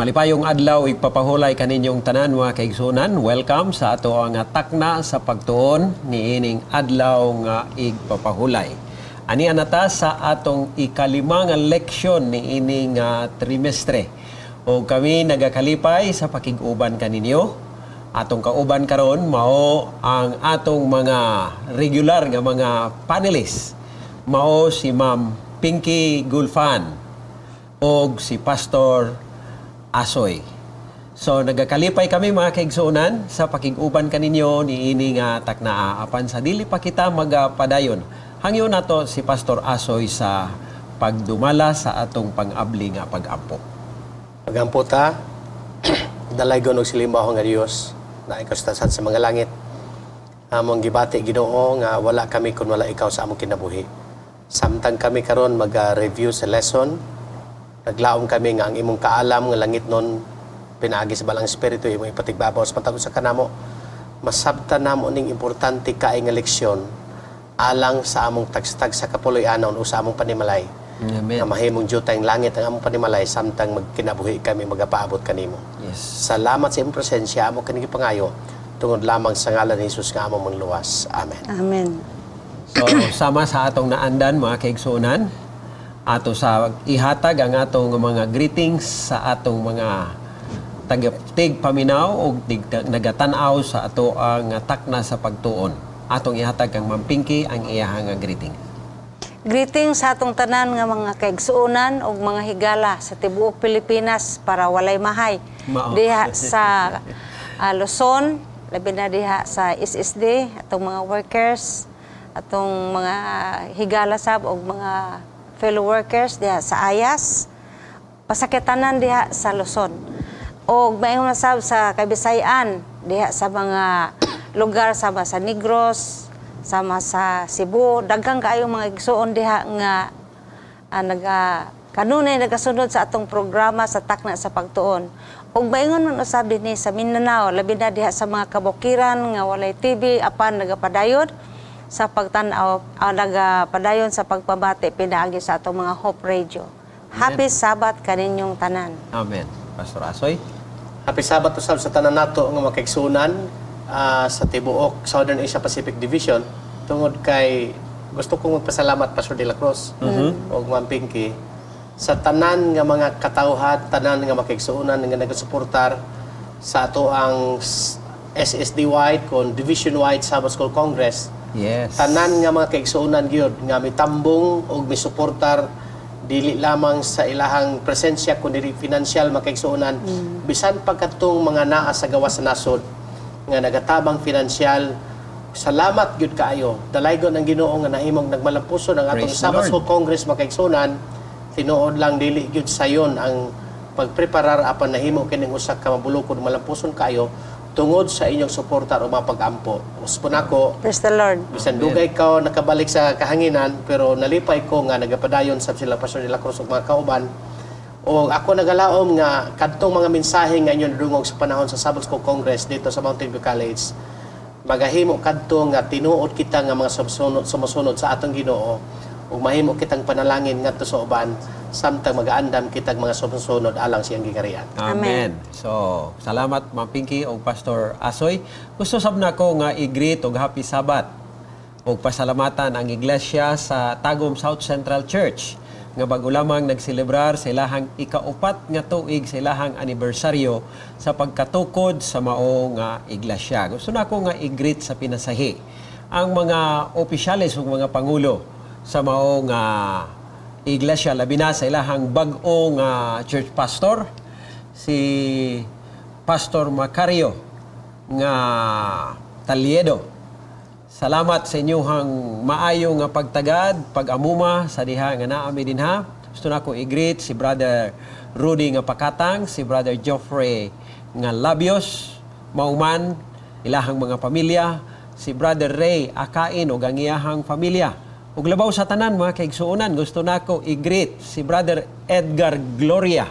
Malipayong adlaw igpapahulay kaninyong tanan, mga kaigsunan. Welcome sa ato ang takna sa pagtuon niining adlaw nga igpapahulay. Ani nata sa atong ikalima nga leksyon niining trimestre. O kami nagakalipay sa pakig-uban kaninyo. Atong kauban karon mao ang atong mga regular nga mga panelists. Mao si Ma'am Pinky Gulfan og si Pastor Asoy. So nagakalipay kami, mga kaigsuonan, sa pakig-uban kaninyo niini nga taknaa. Apan sa dili pa kita magapadayon, hangyo nato si Pastor Asoy sa pagdumala sa atong pang-abli nga pag-ampo. Magampo ta. Dalaygon og silimbahon nga Dios na ikaw sa sa mga langit. Among gibati, Ginoo, nga wala kami kun wala ikaw sa among kinabuhi. Samtang kami karon mag-review sa lesson, naglaom kami nga ang imong kaalam nga langitnon pinaagi sa Balaang Espiritu imong ipatigbabaw sa matag usa kanamo. Masabtan namo ning importante kay nga leksyon alang sa among tagsa sa kapuloy-anon o sa among panimalay. Amen. Nga mahimong dyutang langit ang among panimalay samtang magkinabuhi kami magapaabot kanimo. Salamat sa imong presensya, amo kini gipangayo tungod lamang sa ngalan ni Jesus nga among manluwas. Amen. Amen. So sama sa atong naandan, mga kaigsuonan, ato sa ihatag ang atong mga greetings sa atong mga taga paminaw og nagatan-aw sa ato ang takna sa pagtuon. Atong ihatag kang Ma'am Pinky ang iyahang nga greeting. Greetings sa atong tanan nga mga kaigsuonan ug mga higala sa tibuok Pilipinas para walay mahay. Mao. Diha sa Luzon, labi na diha sa SSD, atong mga workers, atong mga higala sab og mga fellow workers diha sa Ayas, pasakitanan diha sa Luzon. Og maingon na sab sa Kabisayan, diha sa mga lugar sama sa Negros, sama sa Cebu, daghan kaayo mga igsuon diha nga naga kanunay nagasunod sa atong programa sa Takna sa Pagtuon. Ug maingon man usab dinhi sa Mindanao, labi na diha sa mga kabukiran nga walay TV apan nagapadayon sa pagtan-aw, nagapadayon sa pagpabati pinaagi sa atong mga Hope Radio. Happy Sabbath kaninyong tanan. Amen. Pastor Asoy. Happy Sabbath usab sa tanan nato nga makaigsunan sa tibuok Southern Asia Pacific Division, tungod kay gusto kong magpasalamat, Pastor De La Cruz ug Ma'am Pinky, sa tanan nga mga katawhan, tanan nga makaigsuonan nga nagasuportar sa ato ang SSD wide kon division wide Sabbath School Congress. Tanan nga mga kaigsuonan gyud nga mitambong og misuportar dili lamang sa ilahang presensya kundi financial, makaigsuonan, bisan pa kadtong mga naa sa gawas sa nasod nga nagatabang financial, salamat gyud kaayo. Dalaygon ang Ginoo nga nahimong nagmalampuson ang atong Praise the Sabbath Lord. School Congress, makaigsuonan. Tinuod lang dili gyud sayon ang pagpreparar apan nahimo kining usa ka mabulukod, malampuson kaayo tungod sa inyong suporta o mga pag-ampo. Usbon ako Praise the Lord. bisan dugay ka nakabalik sa kahanginan, pero nalipay ko nga nagapadayon sa sila Pastor de la Cruz ug mga kauban. O ako nagalaom nga kadtong mga mensahe nga inyong nadungog sa panahon sa Sabbath School Congress dito sa Mountain View College magahimo kadto nga tinuod kita nga mga sumusunod, sumusunod sa atong Ginoo ug mahimo kitang panalangin ngadto sa uban samtang magaandam kitang mga sumusunod alang siyang gingharian. Amen. So, salamat, Ma'am Pinky ug Pastor Asoy. Gusto sab nako nga i-greet og Happy Sabbath ug pasalamatan ang iglesia sa Tagum South Central Church nga bago lamang nagselebrar sa ilahang ikaupat nga tuig sa ilahang anibersaryo sa pagkatukod sa mao nga iglesia. Gusto nako nga i-greet sa pinasahi ang mga opisyales ug mga pangulo sa mao nga iglesia, labi na sa ilahang bag-o nga church pastor, si Pastor Macario nga Taliedo. Salamat sa inyong maayo nga pagtagad, pag-amuma sa diha nga naa mi dinha. Gusto nako i-greet si Brother Rudy nga Pakatang, si Brother Geoffrey nga Labios, mauman ilahang mga pamilya, si Brother Ray Akain ug ang iyahang pamilya. Ug labaw sa tanan, mga kaigsuonan, gusto nako i-greet si Brother Edgar Gloria.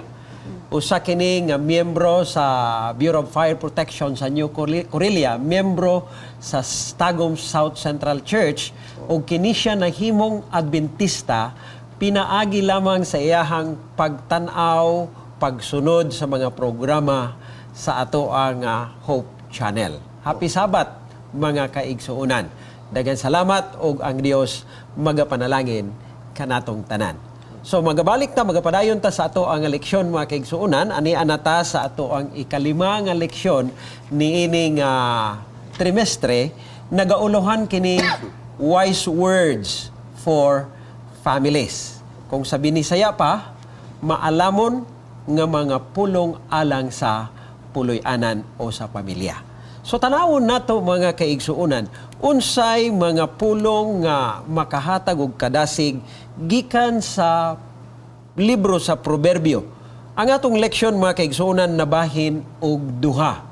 Usa kini nga miyembro sa Bureau of Fire Protection sa New Corelia, miyembro sa Tagum South Central Church ug kini siya nahimong Adventista pinaagi lamang sa iyahang pagtan-aw pagsunod sa mga programa sa ato ang Hope Channel. Happy Sabbath, mga kaigsuonan. Daghang salamat og ang Dios magapanalangin kanatong tanan. So magabalik ta, magapadayon ta sa ato ang leksyon, mga kaigsuonan. Ani anata sa ato ang ikalima nga leksyon niining trimestre. Nagauluhan kini "Wise Words for Families". Kung sa Binisaya pa, maalamon nga mga pulong alang sa puloy-anan o sa pamilya. So tanawon nato, mga kaigsuonan, unsay mga pulong nga makahatag og kadasig gikan sa libro sa Proverbio. Ang atong leksyon, mga kaigsuonan, nabahin og duha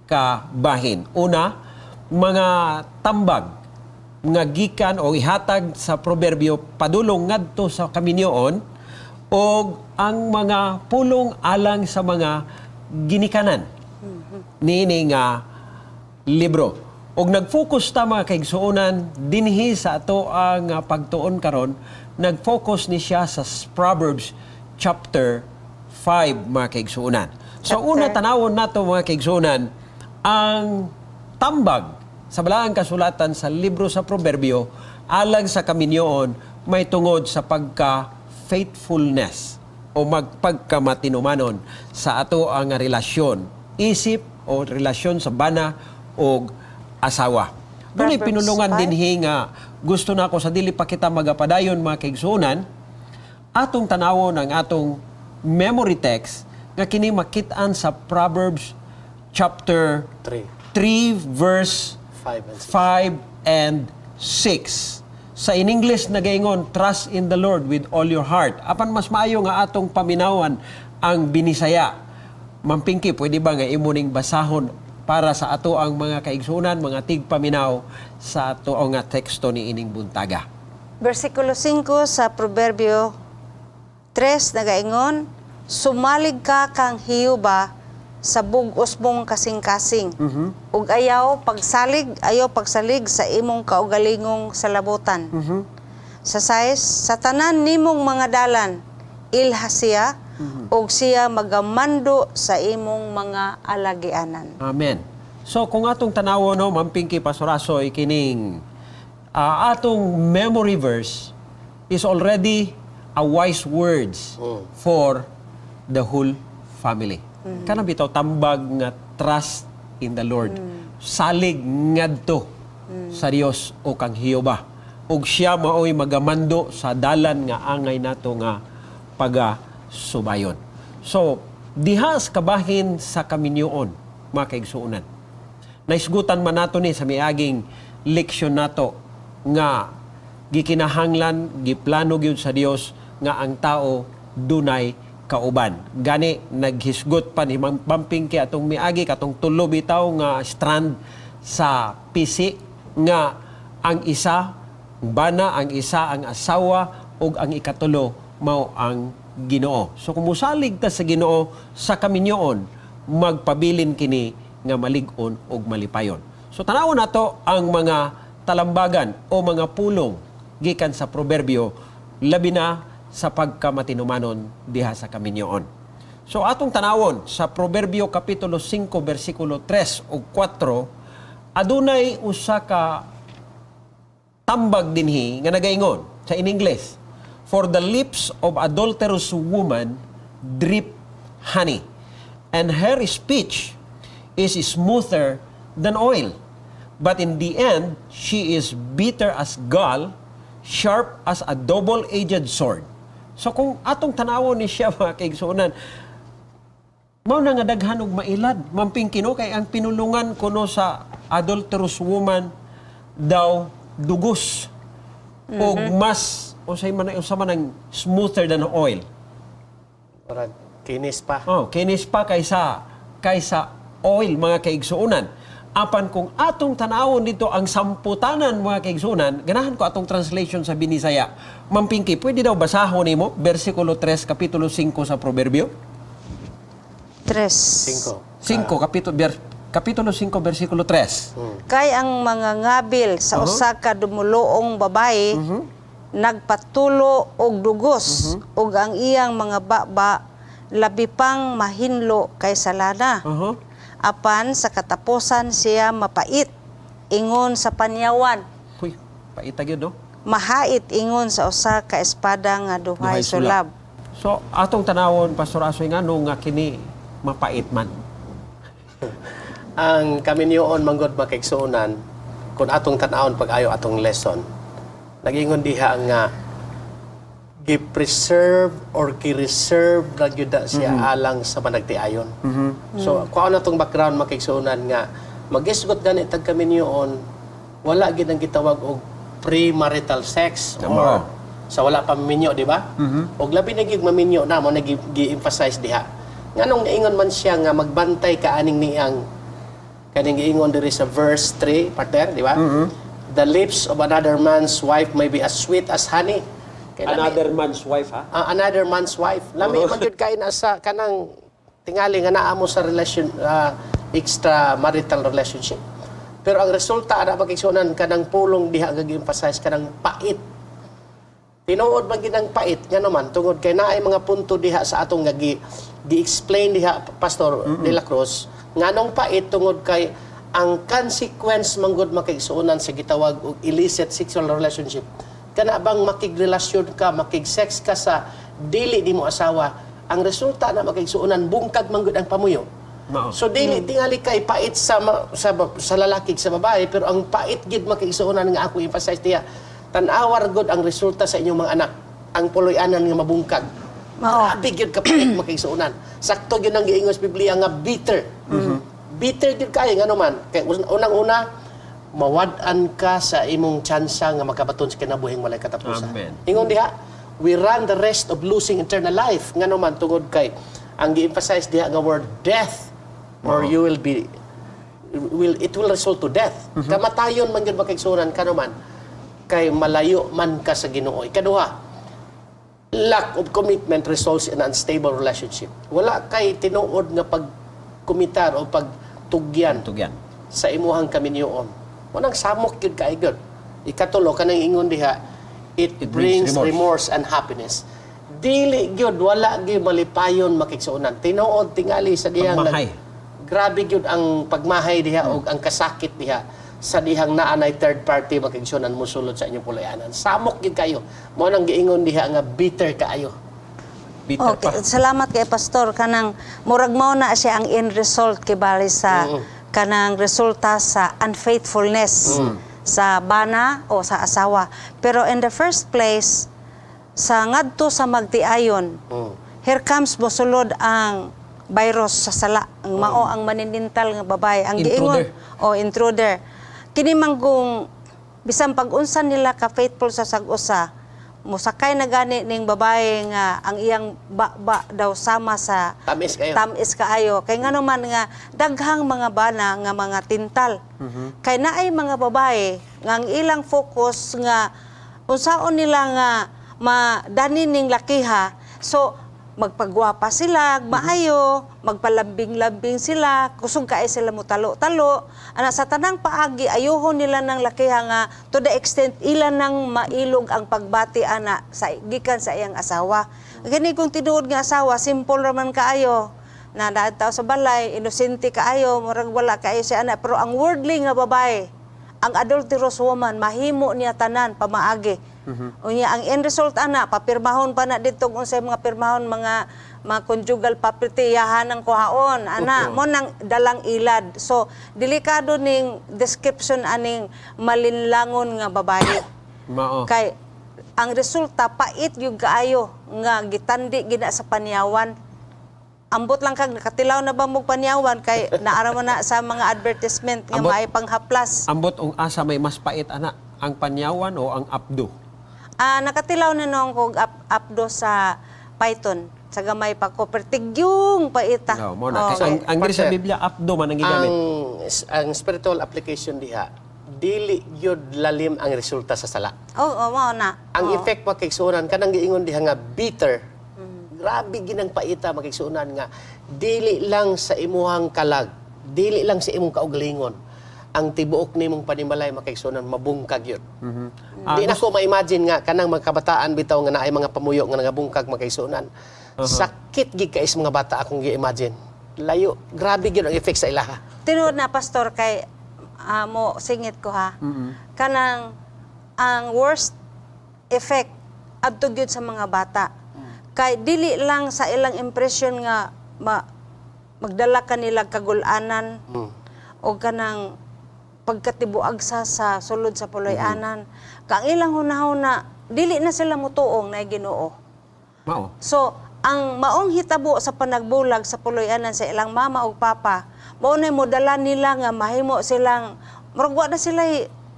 ka bahin. Una, mga tambag nga gikan o ihatag sa Proverbio padulong ngadto sa kaminyoon og ang mga pulong alang sa mga ginikanan niini nga libro. Og nag-focus ta, mga kaigsuonan, dinhi sa ato ang pagtuon karon, nag-focus ni siya sa Proverbs chapter 5, mga kaigsuonan. So Chapter. una, tanawon nato, mga kaigsuonan, ang tambag sa Balaang Kasulatan sa libro sa Proverbio alang sa kaminyoon may tungod sa pagka faithfulness o magpagkamatinumanon sa ato ang relasyon isip o relasyon sa bana og asawa. Dunay Proverbs pinulungan 5. dinhi nga gusto na ako sa dili pa kita magapadayon, mga kaigsuonan, atong tanawon ang atong memory text nga kini makit-an sa Proverbs chapter 3. 3 verse 5 and 6. 5 and 6. Sa in English nagaingon, "Trust in the Lord with all your heart." Apan mas maayo nga atong paminawan ang Binisaya. Ma'am Pinky, pwede ba nga imo ning basahon para sa ato ang mga kaigsunan, mga tigpaminaw sa ato ang nga teksto ni ining buntaga? Versikulo 5 sa Proverbio 3 nagaingon, "Sumalig ka kang Jehova sa bug-os mong kasing-kasing. Ug ayaw pagsalig sa imong kaugalingong salabutan." Sa 6, "Sa tanan nimong mga dalan, ilha siya, ug siya magamando sa imong mga alagianan." Amen. So kung atong tanawon, no, Ma'am Pinky, Pastor Asoy, kining atong memory verse is already a wise words for the whole family. Kanang bitaw tambag nga trust in the Lord. Salig ngadto sa Dios o kang Jehova. Ug siya maoy magamando sa dalan nga angay nato nga pagasubayon. So, diha sa kabahin sa kaminyoon, mga kaigsuonan. Naisgutan man nato ni sa miaging leksyon nato nga gikinahanglan, giplano gyud sa Dios nga ang tao dunay kauban. Gani naghisgot pa ni Ma'am Pinky atong miagi katong tulo bitaw nga strand sa PC nga ang isa bana, ang isa ang asawa ug ang ikatulo mao ang Ginoo. So kung musalig ta sa Ginoo sa kaminyoon, magpabilin kini nga malig-on ug malipayon. So tanawon nato ang mga talambagan o mga pulong gikan sa Proverbio labi na sa pagkamatinumanon diha sa kaminyoon. So atong tanawon sa Proverbio kapitulo 5 bersikulo 3 ug 4, adunay usa ka tambag dinhi nga nagaingon sa in English, "For the lips of adulterous woman drip honey, and her speech is smoother than oil, but in the end she is bitter as gall, sharp as a double-edged sword." So kung atong tanawon ni siya, mga kaigsuonan, mao na nga daghan og mailad, Ma'am Pinky, no, kay ang pinulungan kuno sa adulterous woman daw dugos. Og mas unsay man, unsa man ang smoother than oil? Murag kinis pa. Oh, kinis pa kaysa oil, mga kaigsuonan. Apan kung atong tanawon dito ang samputanan, mga kaigsuonan, ganahan ko atong translation sa Binisaya. Ma'am Pinky, pwede daw basahon nimo bersikulo 3 kapitulo 5 sa Proverbio? 3. 5. 5 kapitulo 5 bersikulo 3. "Kay ang mga ngabil sa usa ka dumuluong babae nagpatulo og dugos, ug ang iyang mga baba Labi pang mahinlo kaysa lana. Apan sa katapusan siya mapait ingon sa panyawan. Huy, paita gyud, no? Mahait ingon sa usa ka espada nga duhay Duhay sulab. So, atong tanawon, Pastor Asoy, ngano nga kini mapait man? Ang kaminyoon manggod, makaigsuonan, kung atong tan-awon pag-ayo atong lesson, nagingon diha nga gi-preserve or gi-reserve na gyud na siya alang sa managtiayon. So, kuha na tong background, makaigsuonan, nga magisgot gani tag kaminyoon, wala gid ang gitawag og premarital sex or sa wala pa minyo, di ba? Og labi na gyud maminyo na mo na gi-emphasize diha. Nganong naingon man siya nga magbantay ka aning niyang kaning giingon diri sa verse 3, partner, di ba? The lips of another man's wife may be as sweet as honey. Kay Another man's wife, ha? Ah, another man's wife. Lami man gyud kay na sa kanang tingali nga naa mo sa relation, extra marital relationship. Pero ang resulta ana, pagigsuonan, kanang pulong diha nga gi-emphasize kanang pait. Tinuod man gid ang pait nga naman tungod kay naay mga punto diha sa atong nga gi-explain diha, Pastor De La Cruz, nganong pait tungod kay ang consequence manggod, makaigsuonan, sa gitawag og illicit sexual relationship, kana bang makigrelasyon ka, makig-sex ka sa dili nimo asawa, ang resulta na, makaigsuonan, bungkag manggod ang pamuyo. Mao. So dili tingali kay pait sa lalaki sa babae, pero ang pait gid, makaigsuonan, nga ako emphasize diha, tan-awar gud ang resulta sa inyong mga anak, ang puloy-anan nga mabungkag. Mao. Grabe gyud kapait, makaigsuonan. Sakto gyud ang giingon sa Biblia nga bitter. Bitter gyud kaayo, ngano man kay unang-una mawad-an ka sa imong tsansa nga makabaton sa kinabuhing walay katapusan. Amen. Ingon diha, we run the risk of losing eternal life. Ngano man tungod kay ang gi-emphasize diha nga word death or you will be will it will result to death. Kamatayon man gyud, makaigsuonan, kano man kay malayo man ka sa Ginoo. Ikaduha, lack of commitment results in unstable relationship. Wala kay tinuod nga pagkumitar o pagtugyan Tugyan. Sa imuhang kaminyoon. Wanang samok gyud kay gyud. Ikatulo, kanang ingon diha, it It brings brings remorse and happiness. Dili gyud, wala gyud malipayon, makigsuonan. Tinuod tingali sa dihang Pagmahay. Grabe gyud ang pagmahay diha og ang kasakit diha sa dihang naa nay third party, makigsuonan, musulod sa inyong pulayanan. Samok gyud kayo. Mao nang giingon diha nga bitter kaayo. Bitter Okay, pa. salamat kay Pastor, kanang murag mao na siya ang end result kibali sa kanang resulta sa unfaithfulness sa bana o sa asawa. Pero in the first place, sa ngadto sa magtiayon, here comes mosulod ang virus sa sala. Ang mao ang maninintal nga babae. Ang giingon Intruder. o intruder. Kini manggong bisan pag-unsa nila ka faithful sa sag-usa, musakay na gani ning babae nga ang iyang ba daw sama sa Tamis kayo. Tamis kaayo. Kay ngano man nga daghang mga bana nga mga tintal. Kay naay mga babae nga ang ilang focus nga unsaon nila nga madani ning lakiha. So magpagwapa sila, maayo, magpalambing-lambing sila, kusog kaay sila mo talo-talo. Ana sa tanang paagi ayuhon nila ng lakiha nga to the extent ila nang mailog ang pagbati ana sa gikan sa iyang asawa. Gani kung tinuod nga asawa, simple raman kaayo na naadtaw sa balay, inosente kaayo, murag wala kaayo siya ana. Pero ang worldly nga babae, ang adulterous woman, mahimo niya tanan pamaagi. Unya ang end result ana, papirmahon pa na dito kung unsay mga pirmahon, mga conjugal property yahan ang kuhaon ana, mo nang dalang ilad. So delikado ning description aning malinlangon nga babae. Mao. Kay ang resulta pait yung kaayo nga gitandi gina sa panyawan. Ambot lang kag nakatilaw na ba mo panyawan kay naara mo na sa mga advertisement nga Ambot. maay panghaplas. Ambot ung asa may mas pait ana, ang panyawan o ang apdo? Ah, nakatilaw na noong kog apdo sa Python sa gamay pa ko pero tigyong paita. No, mo na. Oh. Kay ang diri sa Partner. Biblia apdo man ang gigamit. Ang spiritual application diha, dili gyud lalim ang resulta sa sala. Oo, oh, mao na. Ang Oo. effect, makigsuonan, kanang giingon diha nga bitter. Grabe ginang paita, makigsuonan, nga dili lang sa imuhang kalag, dili lang sa imong kaugalingon. Ang tibuok nimong panimalay, makaigsunan, mabungkag yun. Di na ko ma-imagine nga kanang mga kabataan bitaw nga naay mga pamuyo nga nagabungkag, makaigsunan. Sakit gid kay sa mga bata akong gi-imagine. Layo, grabe gyud ang effect sa ilaha. Tinuod na, Pastor, kay mo singit ko ha. Kanang ang worst effect adto gyud sa mga bata. Kay dili lang sa ilang impression nga magdala kanila kagulanan o kanang pagkatibuagsa sa sulod sa puloy-anan. Kang ilang hunahuna, dili na sila mutuong na Ginoo. Mao. So, ang maong hitabo sa panagbulag sa puloy-anan sa ilang mama ug papa, mao na modala nila nga mahimo silang murag wa na sila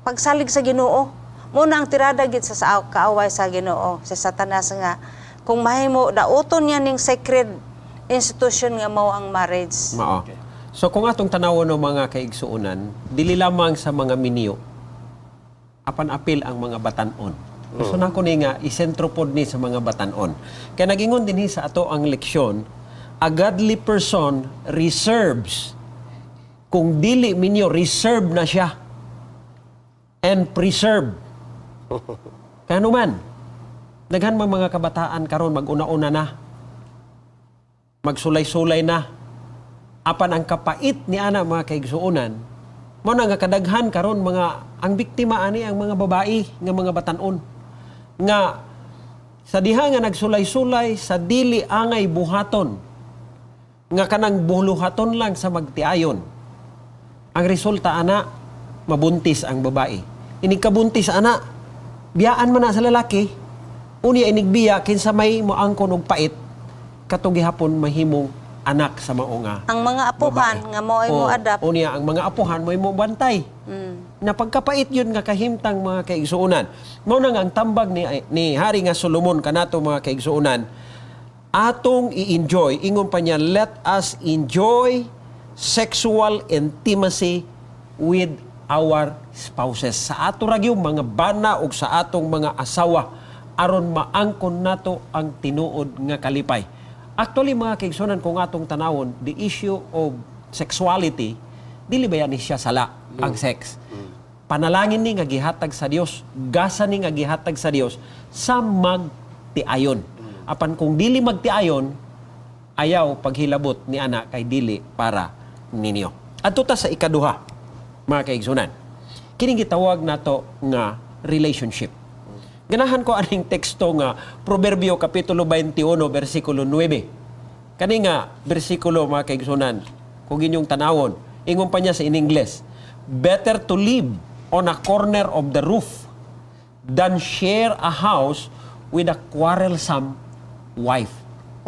pagsalig sa Ginoo. Mao na ang tirada gid sa kaaway sa Ginoo, sa Satanas, nga kung mahimo dauton niya ning sacred institution nga mao ang marriage. Mao. So kung atong tanawon ng mga kaigsuonan, dili lamang sa mga minyo, apan apil ang mga batanon. Gusto na ko ni nga isentro pod ni sa mga batanon. Kaya nagingon dinhi sa ato ang leksyon, a godly person reserves. Kung dili minyo, reserve na siya. And preserve. Kaya man, daghan man mga kabataan karon mag-una-una na. Magsulay-sulay na. Apan ang kapait ni ana, mga kaigsuonan, mao na nga kadaghan karon mga ang biktima ani ang mga babae nga mga batanon nga sa diha nga nagsulay-sulay sa dili angay buhaton, nga kanang buluhaton lang sa magtiayon. Ang resulta ana, mabuntis ang babae. Inig kabuntis ana, biyaan man na sa lalaki. Unya inig biya, kinsa may moangkon og pait, kato gihapon mahimong anak sa mao nga Ang mga apuhan babae. nga mao ay mo O, adapt. Unya ang mga apuhan mo mo bantay. Na pagkapait yun nga kahimtang, mga kaigsuonan. Mao na nga ang tambag ni Hari nga Solomon kanato, mga kaigsuonan, atong i-enjoy, ingon pa niya, "Let us enjoy sexual intimacy with our spouses." Sa ato ra gyud mga bana ug sa atong mga asawa aron maangkon nato ang tinuod nga kalipay. Actually, mga kaigsuonan, kung atong tanawon, the issue of sexuality, dili ba yan ni siya sala ang sex? Panalangin ni nga gihatag sa Dios, gasa ni nga gihatag sa Dios sa magtiayon. Apan kung dili magtiayon, ayaw paghilabot ni ana kay dili para ninyo. Adto ta sa ikaduha, mga kaigsunan. Kining gitawag nato nga relationship. Ganahan ko aning teksto nga Proverbio kapitulo 21 bersikulo 9. Kani nga bersikulo, mga kaigsunan, kung inyong tanawon, ingon pa niya sa in English, "Better to live on a corner of the roof than share a house with a quarrelsome wife."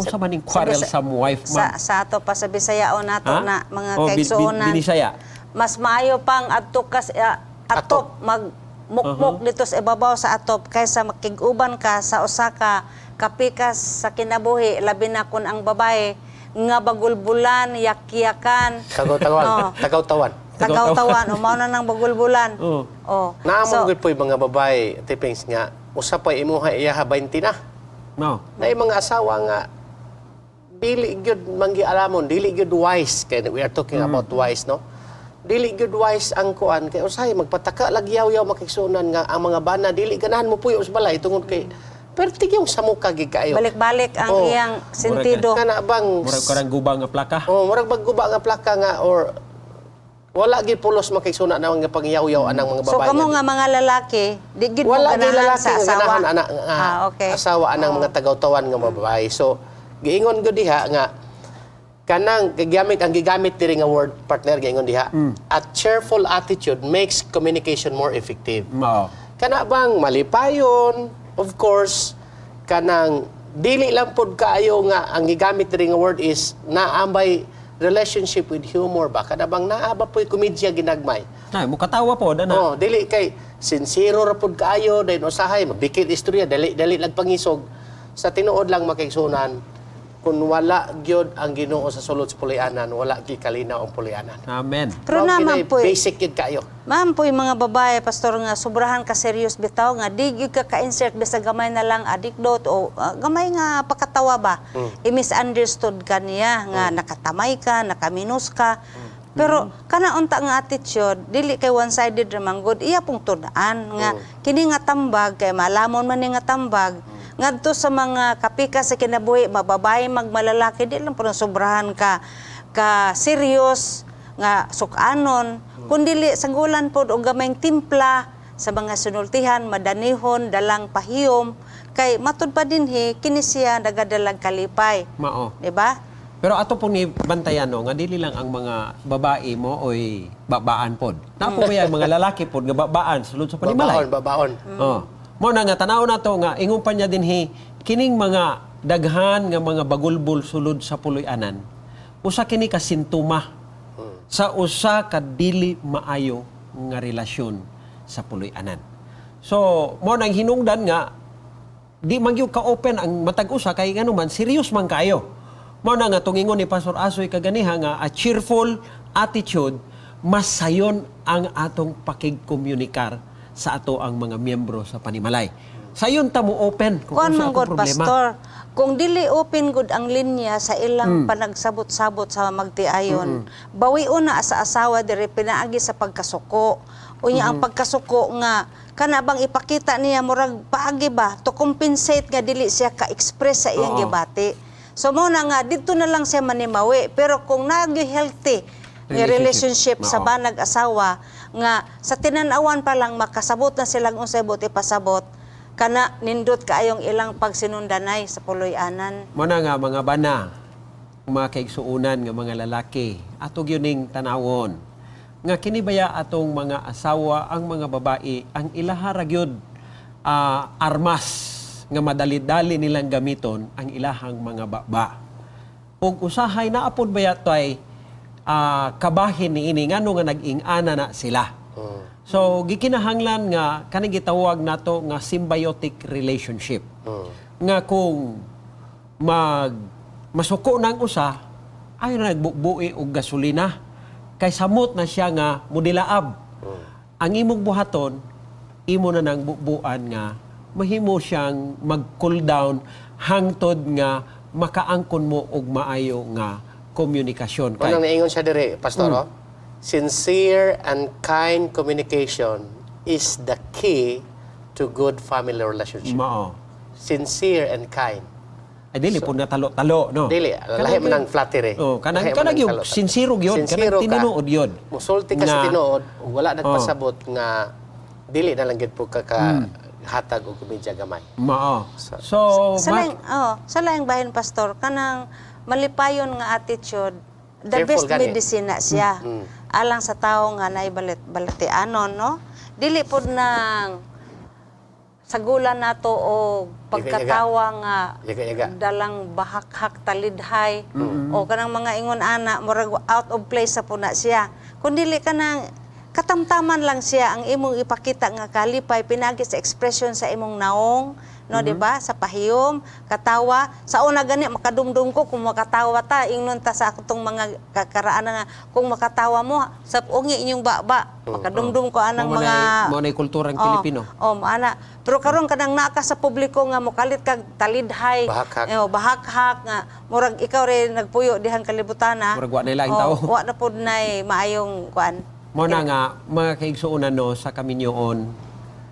Unsa man ning quarrelsome wife, ma'am? Sa ato pa sa Bisayaon nato Ha? na mga Oh, kaigsuonan. Binisaya. Mas maayo pang adto ka sa atop, mag mukmok dito sa ibabaw sa atop kaysa makig-uban ka sa usa ka kapikas sa kinabuhi, labi na kun ang babae nga bagulbulan, yakyakan. Tagaw-tawan. Oh. Tagaw-tawan. Tagaw-tawan o mao na nang bagulbulan. Oo. Oh. Naamon So, gyud po'y mga babae, tipings nga usa pa imuha iyaha 20 na. No. Na mga asawa nga dili gyud manggialamon, dili gyud wise kay we are talking about wise, no? Dili gyud wise ang kuan kay usahay magpataka lagyaw-yaw, makigsuonan, nga ang mga bana dili ganahan mo puyo sa balay tungod kay perti yung samuka gid kaayo. Balik-balik ang Oh. iyang sentido. Kana bang Murag karang guba nga plaka. Oh, murag bagguba nga plaka nga or wala gyud pulos, makigsuna na nga pangyaw-yaw anang mga So babae. kamo nga mga lalaki, di gid mo Wala gyud ganahan lalaki sa nga asawa. ganahan ana nga Ah, okay. asawa anang mga tagawtawan nga mga babae. So giingon gyud diha nga kanang gigamit ang gigamit diri nga word partner, giingon diha, "A cheerful attitude makes communication more effective." Mao. Kana bang malipayon, of course, kanang dili lang pod kaayo nga ang gigamit diri nga word is naambay relationship with humor ba, kana bang naa ba po'y komedya ginagmay. Ay, mukatawa po ana. Oh, dili kay sincero ra pud kaayo, dayon usahay mabikil istorya, dali dali lang pangisog. Sa tinuod lang, makigsunan, kun wala gyud ang Ginoo sa sulod sa puloy-anan, wala gyud kalinaw ang puloy-anan. Amen. Pero Mao naman gyud ay po eh. basic gyud kaayo. Ma'am po yung mga babae, Pastor, nga sobrahan ka serious bitaw nga di gyud ka ka-insert bisag gamay na lang anecdote o gamay nga pakatawa ba. I-misunderstood ka niya nga nakatamay ka, nakaminus ka. Pero kana unta nga attitude, dili kay one-sided ra man gud, iya pong tun-an nga kini nga tambag kay malamon man ni nga tambag ngadto sa mga kapika sa kinabuhi, mababae magmalalaki, di lang po sobrahan ka ka serious nga sukanon, kundi sagulan pod og gamayng timpla sa mga sinultihan, madanihon, dalang pahiyom, kay matud pa dinhi kini siya nagadalag kalipay. Mao. Di ba? Pero ato po ni bantayan, no, nga dili lang ang mga babae mo oy babaan pod. Naa po ba ang mga lalaki pod nga babaan sulod sa panimalay? Babaon, babaon. Oh. Mo na nga tanaw nato nga ingon pa niya dinhi kining mga daghan nga mga bagulbol sulod sa puloy-anan. Usa kini ka sintoma sa usa ka dili maayo nga relasyon sa puloy-anan. So, mo nang hinungdan nga di man gyud ka-open ang matag usa kay ngano man serious man kayo. Mo na nga tungingon ni Pastor Asoy kaganiha nga a cheerful attitude, mas sayon ang atong pakigkomunikar sa ato ang mga miyembro sa panimalay. Sayon ta mo open kung Kuan unsa man atong gud, problema. Pastor, kung dili open gud ang linya sa ilang panagsabot-sabot sa magtiayon, bawion na sa asawa diri pinaagi sa pagkasuko. Unya ang pagkasuko nga kana bang ipakita niya murag paagi ba to compensate nga dili siya ka-express sa iyang gibati. So mo na nga didto na lang siya manimawi, pero kung nag healthy nga Relationship. relationship sa banag asawa nga sa tinan-awan pa lang makasabot na silang unsay buot ipasabot, kana nindot kaayong ilang pagsinundanay sa puloy-anan. Mo na nga mga bana, mga kaigsuonan nga mga lalaki, ato gyud ning tanawon. Nga kini baya atong mga asawa, ang mga babae, ang ilaha ra gyud armas nga madali-dali nilang gamiton ang ilahang mga baba. Ug usahay naa pod baya tay kabahin niini ngano nga nag-ing-ana na sila. So gikinahanglan nga kaning gitawag nato nga symbiotic relationship. Nga kung mag masuko ng usa ay na nagbubui og gasolina kay samot na siya nga mudilaab. Ang imong buhaton, imo na nang bubuan nga mahimo siyang mag-cool down hangtod nga makaangkon mo og maayo nga komunikasyon. Kung Kay, nang naingon siya diri, Pastor, oh, sincere and kind communication is the key to good family relationship. Mao. Sincere and kind. Ay dili po na talo-talo, no? Dili, lahi man ang flattery. Oh, kanang Lahi man kanang ang yung talo-talo. sincero gyud, kanang Sincero ka. tinuod yun. Musulti ka sa tinuod, ug wala nagpasabot nga dili na lang gyud po ka ka hatag og komedya gamay. Mao. So, Sa laing, oh, sa laing bahin, Pastor, kanang malipayon nga attitude, the Careful best gani. medicine na siya. Alang sa tawo nga naay balit balatianon, no? Dili pod nang sagulan nato o pagkatawa nga Yaga-yaga. dalang bahakhak talidhay o kanang mga ingon ana, murag out of place sa puna siya, kun dili kanang katamtaman lang siya ang imong ipakita nga kalipay pinagi sa expression sa imong naong, no, di ba, sa pahiyom, katawa. Sa una gani makadumdum ko kung makatawa ta, ingnon ta sa atong mga kakaraan nga kung makatawa mo sa ungi inyong baba, makadumdum ko anang Mao mga mao nay kulturang Oh, Pilipino. Oh, maana. Pero karon kanang naa ka sa publiko nga mokalit kag talidhay, Bahakhak. eh, oh, bahakhak nga murag ikaw rin nagpuyo dihang kalibutan na. Murag wa nay laing Oh, tao. wa na pud nay maayong kuan. Mo na nga mga kaigsuonan, no, sa kaminyoon,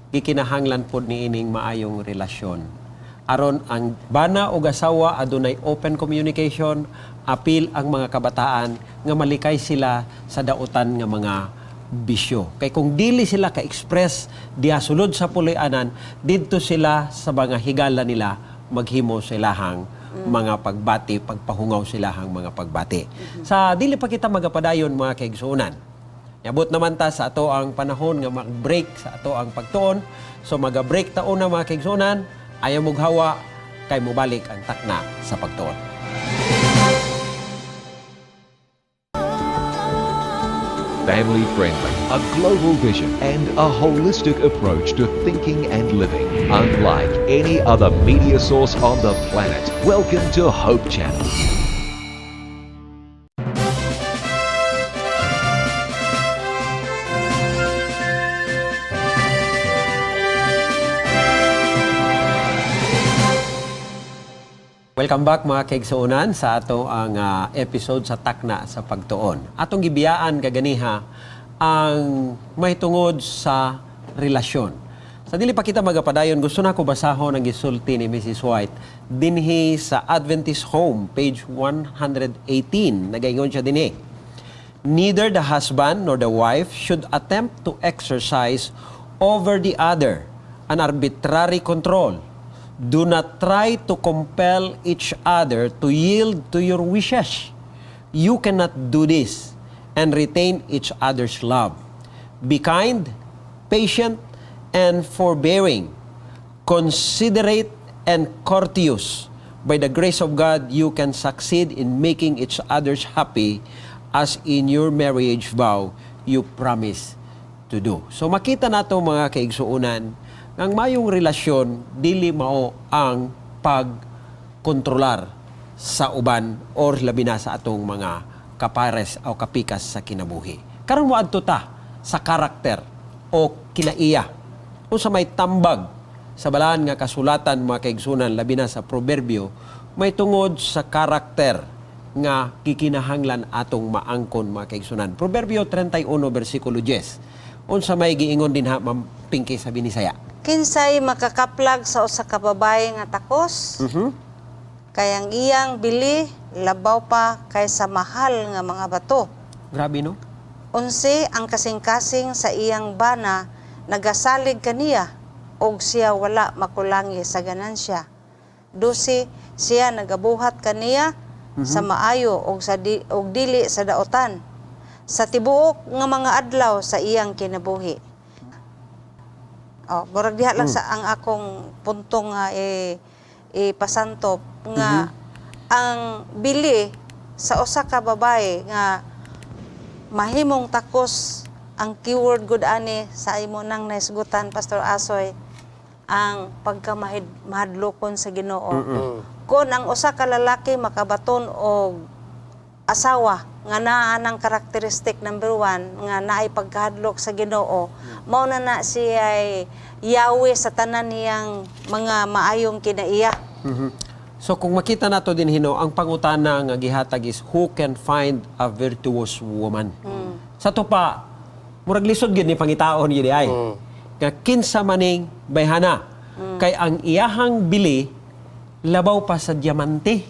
gikinahanglan pod niining maayong relasyon. Aron ang bana o asawa adunay open communication, apil ang mga kabataan nga malikay sila sa dautan nga mga bisyo. Kay kung dili sila ka-express diha sulod sa puloy-anan, didto sila sa mga higala nila maghimo silahang mga pagbati, pagpahungaw silahang mga pagbati. Sa dili pa kita magapadayon, mga kaigsuonan, yabot naman ta sa ato ang panahon nga mag-break sa ato ang pagtuon. So maga-break ta una, mga kaigsuonan, ayaw mong hawa kay mobalik ang takna sa pagtuon. Family friendly, a global vision, and a holistic approach to thinking and living. Unlike any other media source on the planet. Welcome to Hope Channel. Welcome back, mga kaigsuonan, sa ato ang episode sa Takna sa Pagtuon. Atong gibiyaan kaganiha ang mahitungod sa relasyon. Sa dili pa kita magapadayon, gusto na ko basahon ang gisulti ni Mrs. White dinhi sa Adventist Home, page 118. Nagaingon siya dinhi: "Neither the husband nor the wife should attempt to exercise over the other an arbitrary control. Do not try to compel each other to yield to your wishes. You cannot do this and retain each other's love. Be kind, patient, and forbearing, considerate and courteous. By the grace of God, you can succeed in making each other's happy as in your marriage vow you promise to do." So makita nato, mga kaigsuonan, ang mayong relasyon dili mao ang pagkontrolar sa uban or labi na sa atong mga kapares o kapikas sa kinabuhi. Karon moadto ta sa karakter o kinaiya. Unsa may tambag sa balaan nga kasulatan, mga kaigsuonan, labi na sa Proverbio, may tungod sa karakter nga gikinahanglan atong maangkon, mga kaigsuonan? Proverbio 31 bersikulo 10. Unsa may giingon dinha, Ma'am Pinky, sa Binisaya? Kinsay makakaplag sa usa ka babae nga takos? Kay ang iyang bili labaw pa kaysa mahal nga mga bato. Grabe, no? 11, ang kasing-kasing sa iyang bana nagasalig kaniya og siya wala makulangi sa ganansya. 12, siya nagabuhat kaniya sa maayo og dili sa daotan sa tibuok nga mga adlaw sa iyang kinabuhi. Oh, murag diha lang sa ang akong puntong nga ipasantop nga ang bili sa usa ka babae nga mahimong takos, ang keyword gud ani sa imo nang naisgutan, Pastor Asoy, ang pagkamahid mahadlokon sa Ginoo. Kon ang usa ka lalaki makabaton og asawa nga naa ng karakteristik number 1 nga naay pagkahadlok sa Ginoo, mao na na siya yawi sa tanan niyang mga maayong kinaiya. So kung makita nato din hino, ang pangutana nga gihatag is, "Who can find a virtuous woman?" Sa to pa, murag lisod gyud ni pangitaon gyud ay. Nga kinsa maning bayhana? Kay ang iyahang bili labaw pa sa diamante.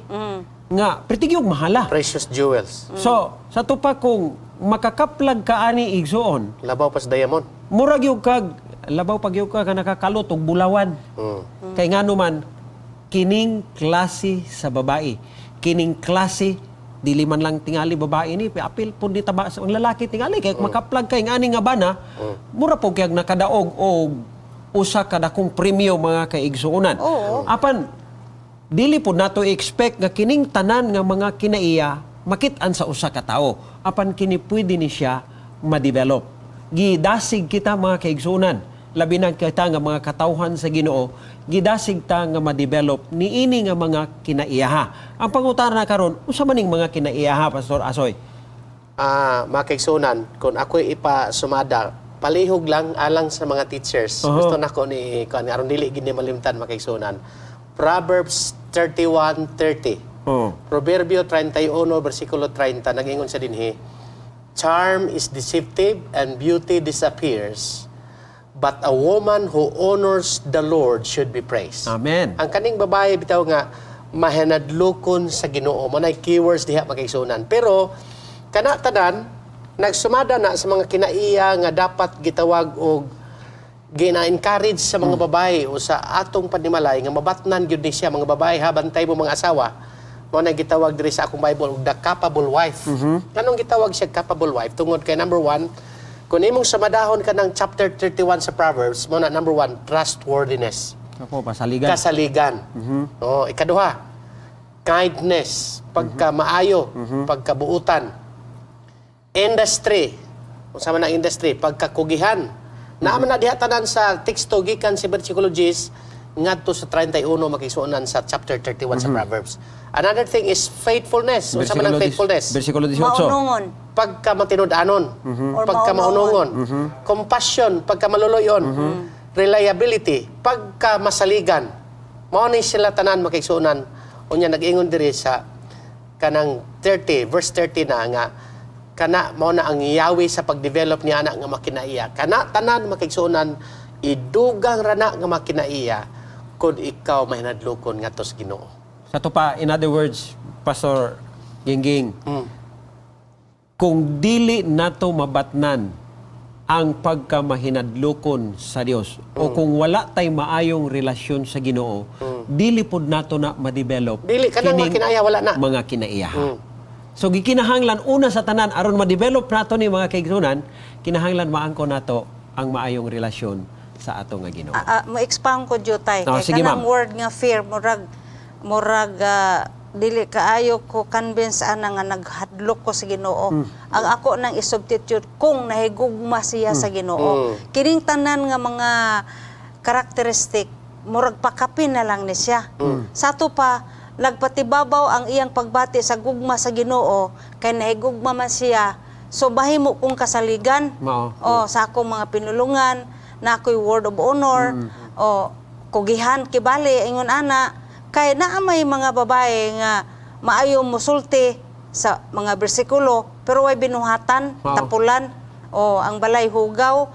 Nga perti gyud mahala. Precious jewels. So sa to pa, kung makakaplag ka ani, igsuon, Labaw pa sa diamond. Murag gyud kag labaw pag gyud ka nakakalot og bulawan. Kay ngano man, kining klase sa babae, kining klase, dili man lang tingali babae ni, apil pud ni taba sa ang lalaki tingali, kay mm. makaplag kay ngani nga bana, mura po kay nakadaog og usa ka dakong premyo, mga kaigsuonan. Apan dili po nato expect nga kining tanan nga mga kinaiya makit-an sa usa ka tawo. Apan kini pwede ni siya ma-develop. Gidasig kita, mga kaigsuonan, labi na kita nga mga katawhan sa Ginoo, gidasig ta nga ma-develop niini nga mga kinaiyaha. Ang pangutana karon, unsa man ning mga kinaiyaha, Pastor Asoy? Ah, mga kaigsuonan, kung ako'y ipasumada, palihog lang alang sa mga teachers. Gusto nako ni kuan aron dili gid ni malimtan, mga kaigsuonan. Proverbs 31:30. Proverbio 31 versikulo 30, nagingon sa dinhi: "Charm is deceptive and beauty disappears, but a woman who honors the Lord should be praised." Amen. Ang kaning babae bitaw nga mahinadlokon sa Ginoo mo, nay keywords diha, makaigsuonan. Pero kana tanan nagsumada na sa mga kinaiya nga dapat gitawag og gina-encourage sa mga babae o sa atong panimalay nga mabatnan gyud ni siya. Mga babae ha, bantay mo mga asawa. Mo na gitawag diri sa akong Bible og the capable wife. Nganong gitawag siya capable wife? Tungod kay number 1, kung imong sumadahon ka ng chapter 31 sa Proverbs, mo na number 1, trustworthiness. Ako, pasaligan. Kasaligan. Oh, ikaduha, kindness, pagkamaayo, pagkabuutan. Industry. Unsa man ang industry? Pagkakugihan. Naa man na diha tanan sa teksto gikan sa versikulo 10 ngadto sa 31, makisuonan, sa chapter 31 sa Proverbs. Another thing is faithfulness. Unsa man ang faithfulness? Versikulo 18. Maunungon. Pagka matinud-anon, Or pagka maunungon, compassion, pagka maluluyon, reliability, pagka masaligan. Mao ni sila tanan, makaigsuonan. Unya nag-ingon diri sa kanang 30 verse 30 na nga kana mao na ang yawi sa pag-develop niya ana nga makinaiya. Kana tanan, makaigsuonan, idugang rana nga makinaiya kung ikaw mahinadlokon ngadto sa Ginoo. Sa to pa, in other words, Pastor Gingging, kung dili nato mabatnan ang pagkamahinadlokon sa Dios o kung wala tay maayong relasyon sa Ginoo, dili pud nato na ma-develop Dili, kanang kining mga kinaiya, wala na. mga kinaiyaha. So gikinahanglan una sa tanan aron ma-develop nato ni, mga kaigsunan, kinahanglan maangko nato ang maayong relasyon sa ato nga Ginoo. Mo expound ko jutay. Oh, Kay sige, kanang ma'am. word nga fear, murag dili kaayo ko convince ana nga naghadlok ko sa Ginoo. Ang ako nang i-substitute kung nahigugma siya sa Ginoo. Kining tanan nga mga karakteristik, murag pakapin na lang ni siya. Sa ato pa, nagpatibabaw ang iyang pagbati sa gugma sa Ginoo kay nahigugma man siya. So bahimo kong kasaligan. Mao. Oh, sa akong mga pinulungan, na ako'y word of honor, o kugihan kibali ingon ana, kay naa may mga babae nga maayo musulti sa mga bersikulo pero way binuhatan, tapulan o ang balay hugaw.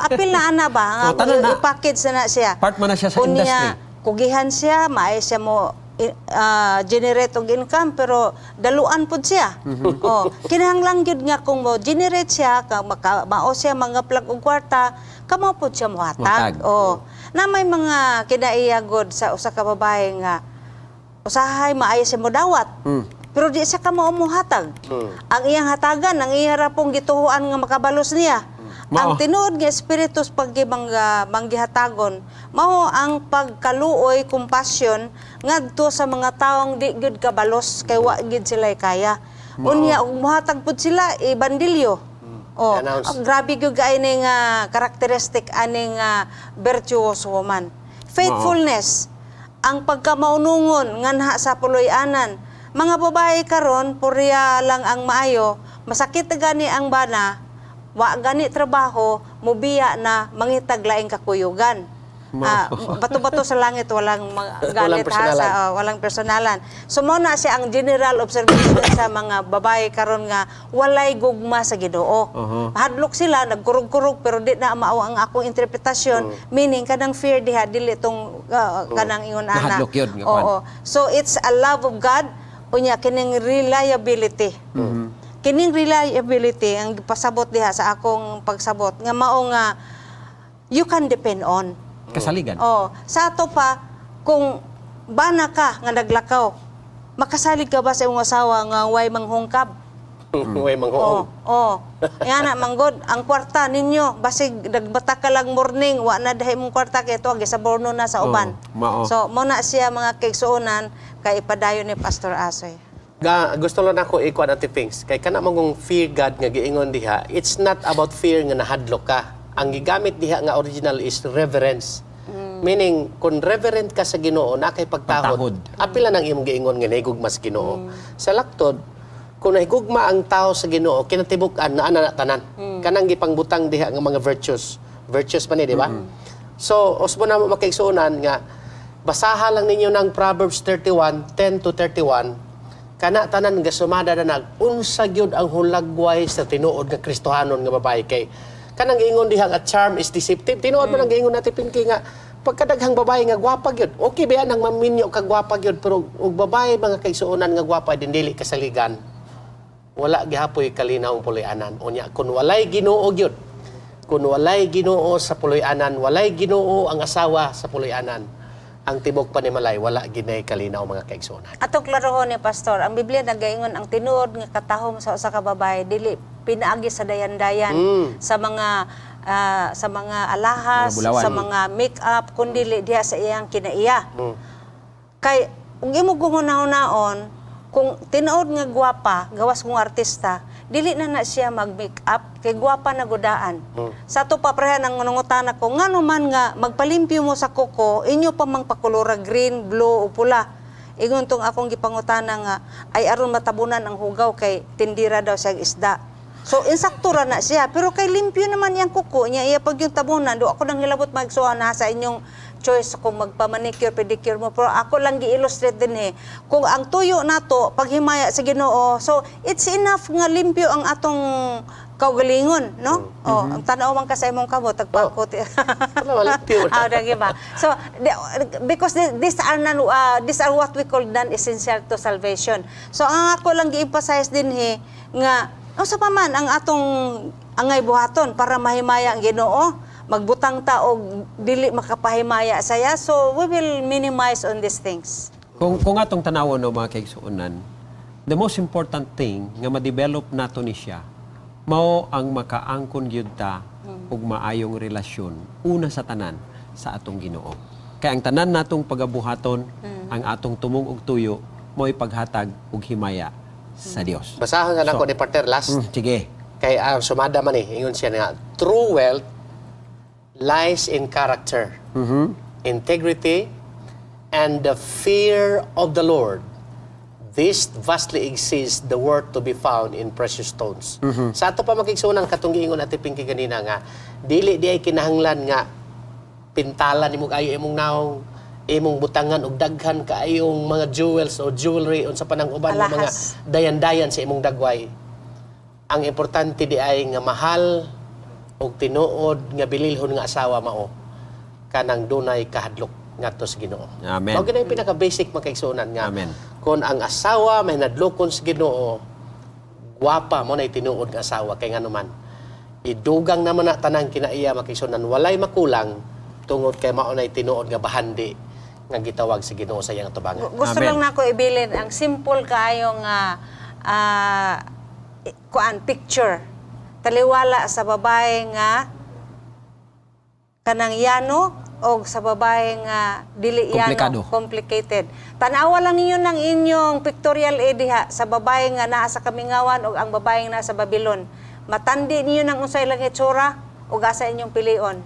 Apil na ana ba nga Oh, tanan na. I-package na na siya. Part man na siya sa Unya, industry. Kugihan siya, maayo siya mo generate og income pero daluan pud siya. Oh, kinahanglan gyud nga kung mo generate siya ka maka, mao siya mga plug og kwarta, kamo pud siya mohatag. Mohatag. Oh, na may mga kinaiya god sa usa ka babae nga usahay maayo siya modawat. Pero di siya kamo mohatag. Ang iyang hatagan, ang iyang ra pong gituhuan nga makabalos niya. Mao. Ang tinuod nga espiritu sa paggibang manggihatagon mao ang pagkaluoy, compassion ngadto sa mga taong di gyud kabalos kay wa gyud sila kaya. Unya ug mohatag pud sila ibandilyo. Oh, Announce. ang grabe gyud kay ning karakteristic aning virtuous woman. Faithfulness, ang pagkamaunungon nganha sa puloy-anan. Mga babae karon purya lang ang maayo, masakit na gani ang bana, wa gani trabaho, mubiya na mangitag laing kakuyugan. Bato-bato sa langit, walang Walang galit ha, sa, personalan. oh, walang personalan. So mao na siya ang general observation sa mga babae karon nga walay gugma sa Ginoo. Hadlok sila, nagkurog-kurog pero di na mao ang akong interpretasyon, meaning kanang fear diha dili tong kanang ingon ana. Nahadlok yun, nga kwan. Oo. So it's a love of God, unya kining reliability. Kining reliability ang pasabot diha sa akong pagsabot nga mao nga you can depend on. Kasaligan. Oh, sa ato pa kung bana ka nga naglakaw, makasalig ka ba sa imong asawa nga way manghungkab? Way manghuong. Oh. Nga na manggod ang kwarta ninyo basig nagbata ka lang morning, wa na dahi mong kwarta kay tuwag sa borno na sa uban. Oh, mao. So mo na siya, mga kaigsuonan, kay ipadayon ni Pastor Asoy. Gusto lang nako ikuan, Ate Pings, kay kana mangong fear God nga giingon diha, it's not about fear nga nahadlok ka. Ang gigamit diha nga original is reverence. Meaning, kung reverent ka sa Ginoo, na kay pagtahod. Pagtahod. Apila nang imong giingon nga nahigugma sa Ginoo. Sa laktod, kung nahigugma ang tao sa Ginoo, kinatibuk-an naa na tanan. Kanang gipangbutang diha nga mga virtues. Virtues pa ni, di ba? So, usbo na mo, makaigsuonan, nga basaha lang ninyo ng Proverbs 31, 10 to 31, kana tanan nga sumada na nag unsa gyud ang hulagway sa tinuod nga Kristohanon nga babae, kay kanang giingon diha nga charm is deceptive. Tinuod man ang giingon natin, Pinky, nga pagkadaghang babae nga gwapa gyud, okay ba yan ang maminyo ka gwapa gyud, pero og babae, mga kaigsuonan, nga gwapa din dili kasaligan, wala gihapoy kalinaw ang puloy-anan. Unya kun walay Ginoo gyud, kun walay Ginoo sa puloy-anan, walay Ginoo ang asawa sa puloy-anan, ang tibok panimalay wala ginay kalinaw, mga kaigsuonan. Atong klarohon ni Pastor, ang Biblia nagaingon ang tinuod nga katahom sa usa ka babae dili pinaagi sa dayan-dayan, sa mga alahas, Mga bulawan. Sa mga make-up, kundi diha sa iyang kinaiya. Kay ug imo guhunahunaon kung tinuod nga gwapa, gawas kung artista, dili na na siya mag-make-up kay gwapa na gudaan. Sa ato pa prehan ang nangutana ko ngano man nga magpalimpyo mo sa kuko, inyo pa mang pakulora green, blue o pula. Ingon tong akong gipangutana nga ay aron matabunan ang hugaw kay tindira daw siya isda. So insakto ra na siya pero kay limpyo naman yang kuko niya iya pag yung tabunan do ako nang hilabot magsuha na sa inyong choice kung magpa-manicure, pedicure mo. Pero ako lang gi-illustrate din eh. Kung ang tuyo nato paghimaya sa Ginoo, so it's enough nga limpyo ang atong kaugalingon, no? Oh, ang tanaw man ka sa imong kamot, tagpakot. Wala, limpyo. Ah, di ba? So, because these are what we call non-essential to salvation. So, ang ako lang gi-emphasize din he nga unsa pa man ang atong angay buhaton para mahimaya ang Ginoo, magbutang ta og dili makapahimaya saya. So, we will minimize on these things. Kung atong tanawon, no, mga kaigsuonan, the most important thing nga ma-develop nato ni siya mao ang makaangkon gyud ta og maayong relasyon una sa tanan sa atong Ginoo. Kay ang tanan natong pagabuhaton, ang atong tumong og tuyo mo'y paghatag og himaya sa Dios. Basahon sa nako ni partner last. Sige. Kay ang sumada man eh, ingon siya nga, true wealth lies in character, integrity, and the fear of the Lord. This vastly exceeds the worth to be found in precious stones. Sa ato pa, mga kaigsuonan, katong giingon Ate Pinky ganina nga, dili di ay kinahanglan nga pintalan nimo kaayo imong naong, imong butangan og daghan kaayong mga jewels o jewelry, unsa pa nang uban nga mga Alahas. dayan-dayan sa imong dagway. Ang importante di ay nga mahal og tinuod nga bililhon nga asawa mao kanang dunay kahadlok ngadto sa Ginoo. Amen. Mao gyud ang pinaka basic, mga kaigsuonan, nga Amen. kung ang asawa may nadlokon sa Ginoo, gwapa mo na tinuod nga asawa kay nganuman idugang naman na tanang kinaiya, mga kaigsuonan, walay makulang tungod kay mao nay tinuod nga bahandi nga gitawag sa Ginoo sa iyang atubangan. Gusto Amen. lang nako ibilin ang simple kaayo nga kuan picture. Taliwala sa babae nga kanang yano o sa babae nga dili yano, Komplikado. complicated. Tanawa lang ninyo ng inyong pictorial eh diha sa babae nga naa sa kamingawan o ang babae nga naa sa Babylon. Matandi ninyo ng unsay lang itsura ug asa inyong pilion.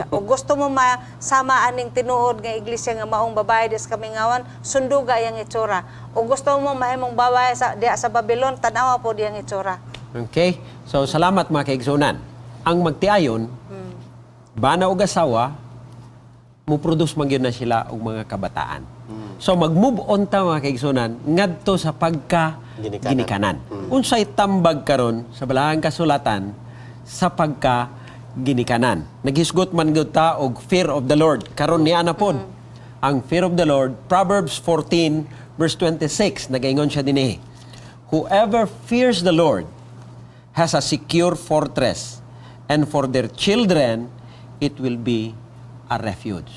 O gusto mo masama aning tinuod nga iglesia nga maong babae di sa kamingawan, sunduga iyang itsura. O gusto mo mahimong babae sa diha sa Babylon, tanawa po diyang itsura. Okay? So salamat, mga kaigsuonan. Ang magtiayon, bana og asawa, mo-produce man gyud na sila og mga kabataan. So mag-move on ta, mga kaigsuonan, ngadto sa pagka Ginikanan. ginikanan. Unsay tambag karon sa balahang kasulatan sa pagka ginikanan? Naghisgot man gyud ta og fear of the Lord. Karon niya na pod. Ang fear of the Lord, Proverbs 14 verse 26, nagaingon siya dinhi: "Whoever fears the Lord has a secure fortress, and for their children it will be a refuge."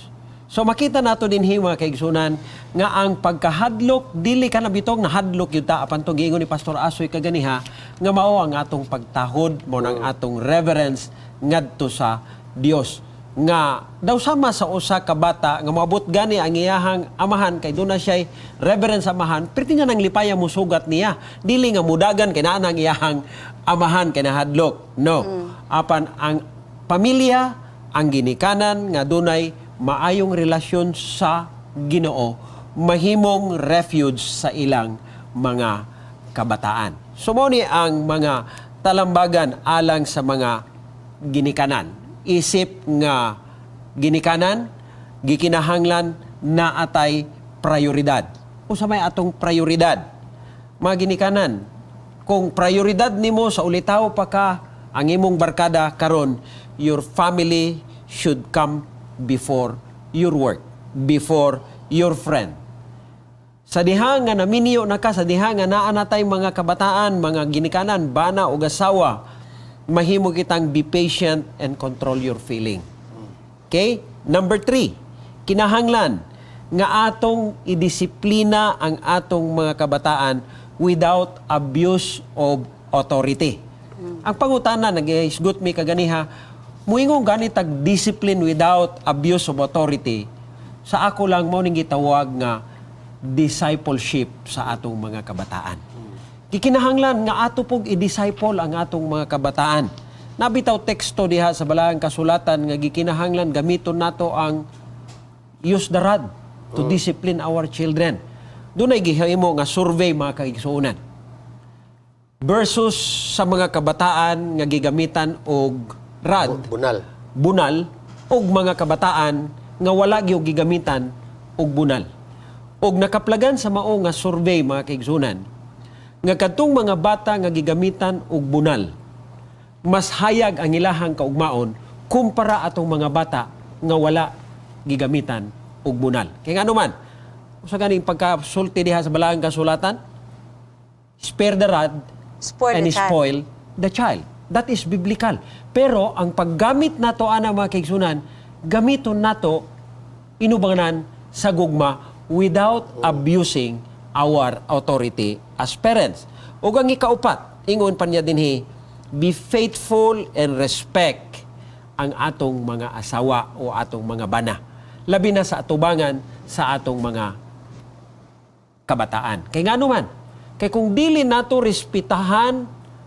So makita nato dinhi, mga kaigsuonan, nga ang pagkahadlok dili ka nabitong nahadlok gyud ta, apan tong giingon ni Pastor Asoy kaganiha nga mao ang atong pagtahod, mao nang atong reverence ngadto sa Dios, nga daw sama sa usa ka bata nga moabot gani ang iyahang amahan kay doon na siya'y reverence sa amahan, perti niya nang lipaya musugat niya, dili nga mudagan kay naa nang iyahang amahan kay nahadlok, no? Apan ang pamilya, ang ginikanan nga dunay maayong relasyon sa Ginoo, mahimong refuge sa ilang mga kabataan. So mao ni ang mga talambagan alang sa mga ginikanan. Isip nga ginikanan, gikinahanglan naatay prioridad. Usa may atong prioridad? Mga ginikanan, kung prioridad nimo sa ulitaw pa ka ang imong barkada karon, your family should come before your work, before your friend. Sa diha nga naminyo na ka, sa diha nga naa natay mga kabataan, mga ginikanan, bana o asawa, mahimo kitang be patient and control your feeling. Okay? Number 3, kinahanglan nga atong idisiplina ang atong mga kabataan without abuse of authority. Ang pangutana, nag-isgot mi kaganiha, muingon gani tag discipline without abuse of authority, sa ako lang mo ning gitawag nga discipleship sa atong mga kabataan. Gikinahanglan nga ato pog i-disciple ang atong mga kabataan. Nabitaw teksto diha sa balaang kasulatan nga gikinahanglan gamiton nato ang use the rod to discipline our children. Dunay gihimo nga survey, mga kaigsuonan, versus sa mga kabataan nga gigamitan og rod, Bunal. Bunal, og mga kabataan nga wala gyud gigamitan og bunal. Og nakaplagan sa mao nga survey, mga kaigsunan, nga kadtong mga bata nga gigamitan og bunal, mas hayag ang ilahang kaugmaon kumpara atong mga bata nga wala gigamitan og bunal. Kay ngano man, usa ganing pagkasulti diha sa Balaang Kasulatan, "Spare the rod Spoil and the child." spoil the child." That is biblical. Pero ang paggamit nato ana, mga kaigsunan, gamiton nato inubangan sa gugma without abusing our authority as parents. Ug ang ikaupat, ingon pa niya dinhi, be faithful and respect ang atong mga asawa o atong mga bana. Labi na sa atubangan sa atong mga kabataan. Kay ngano man, kay kung dili nato respetahan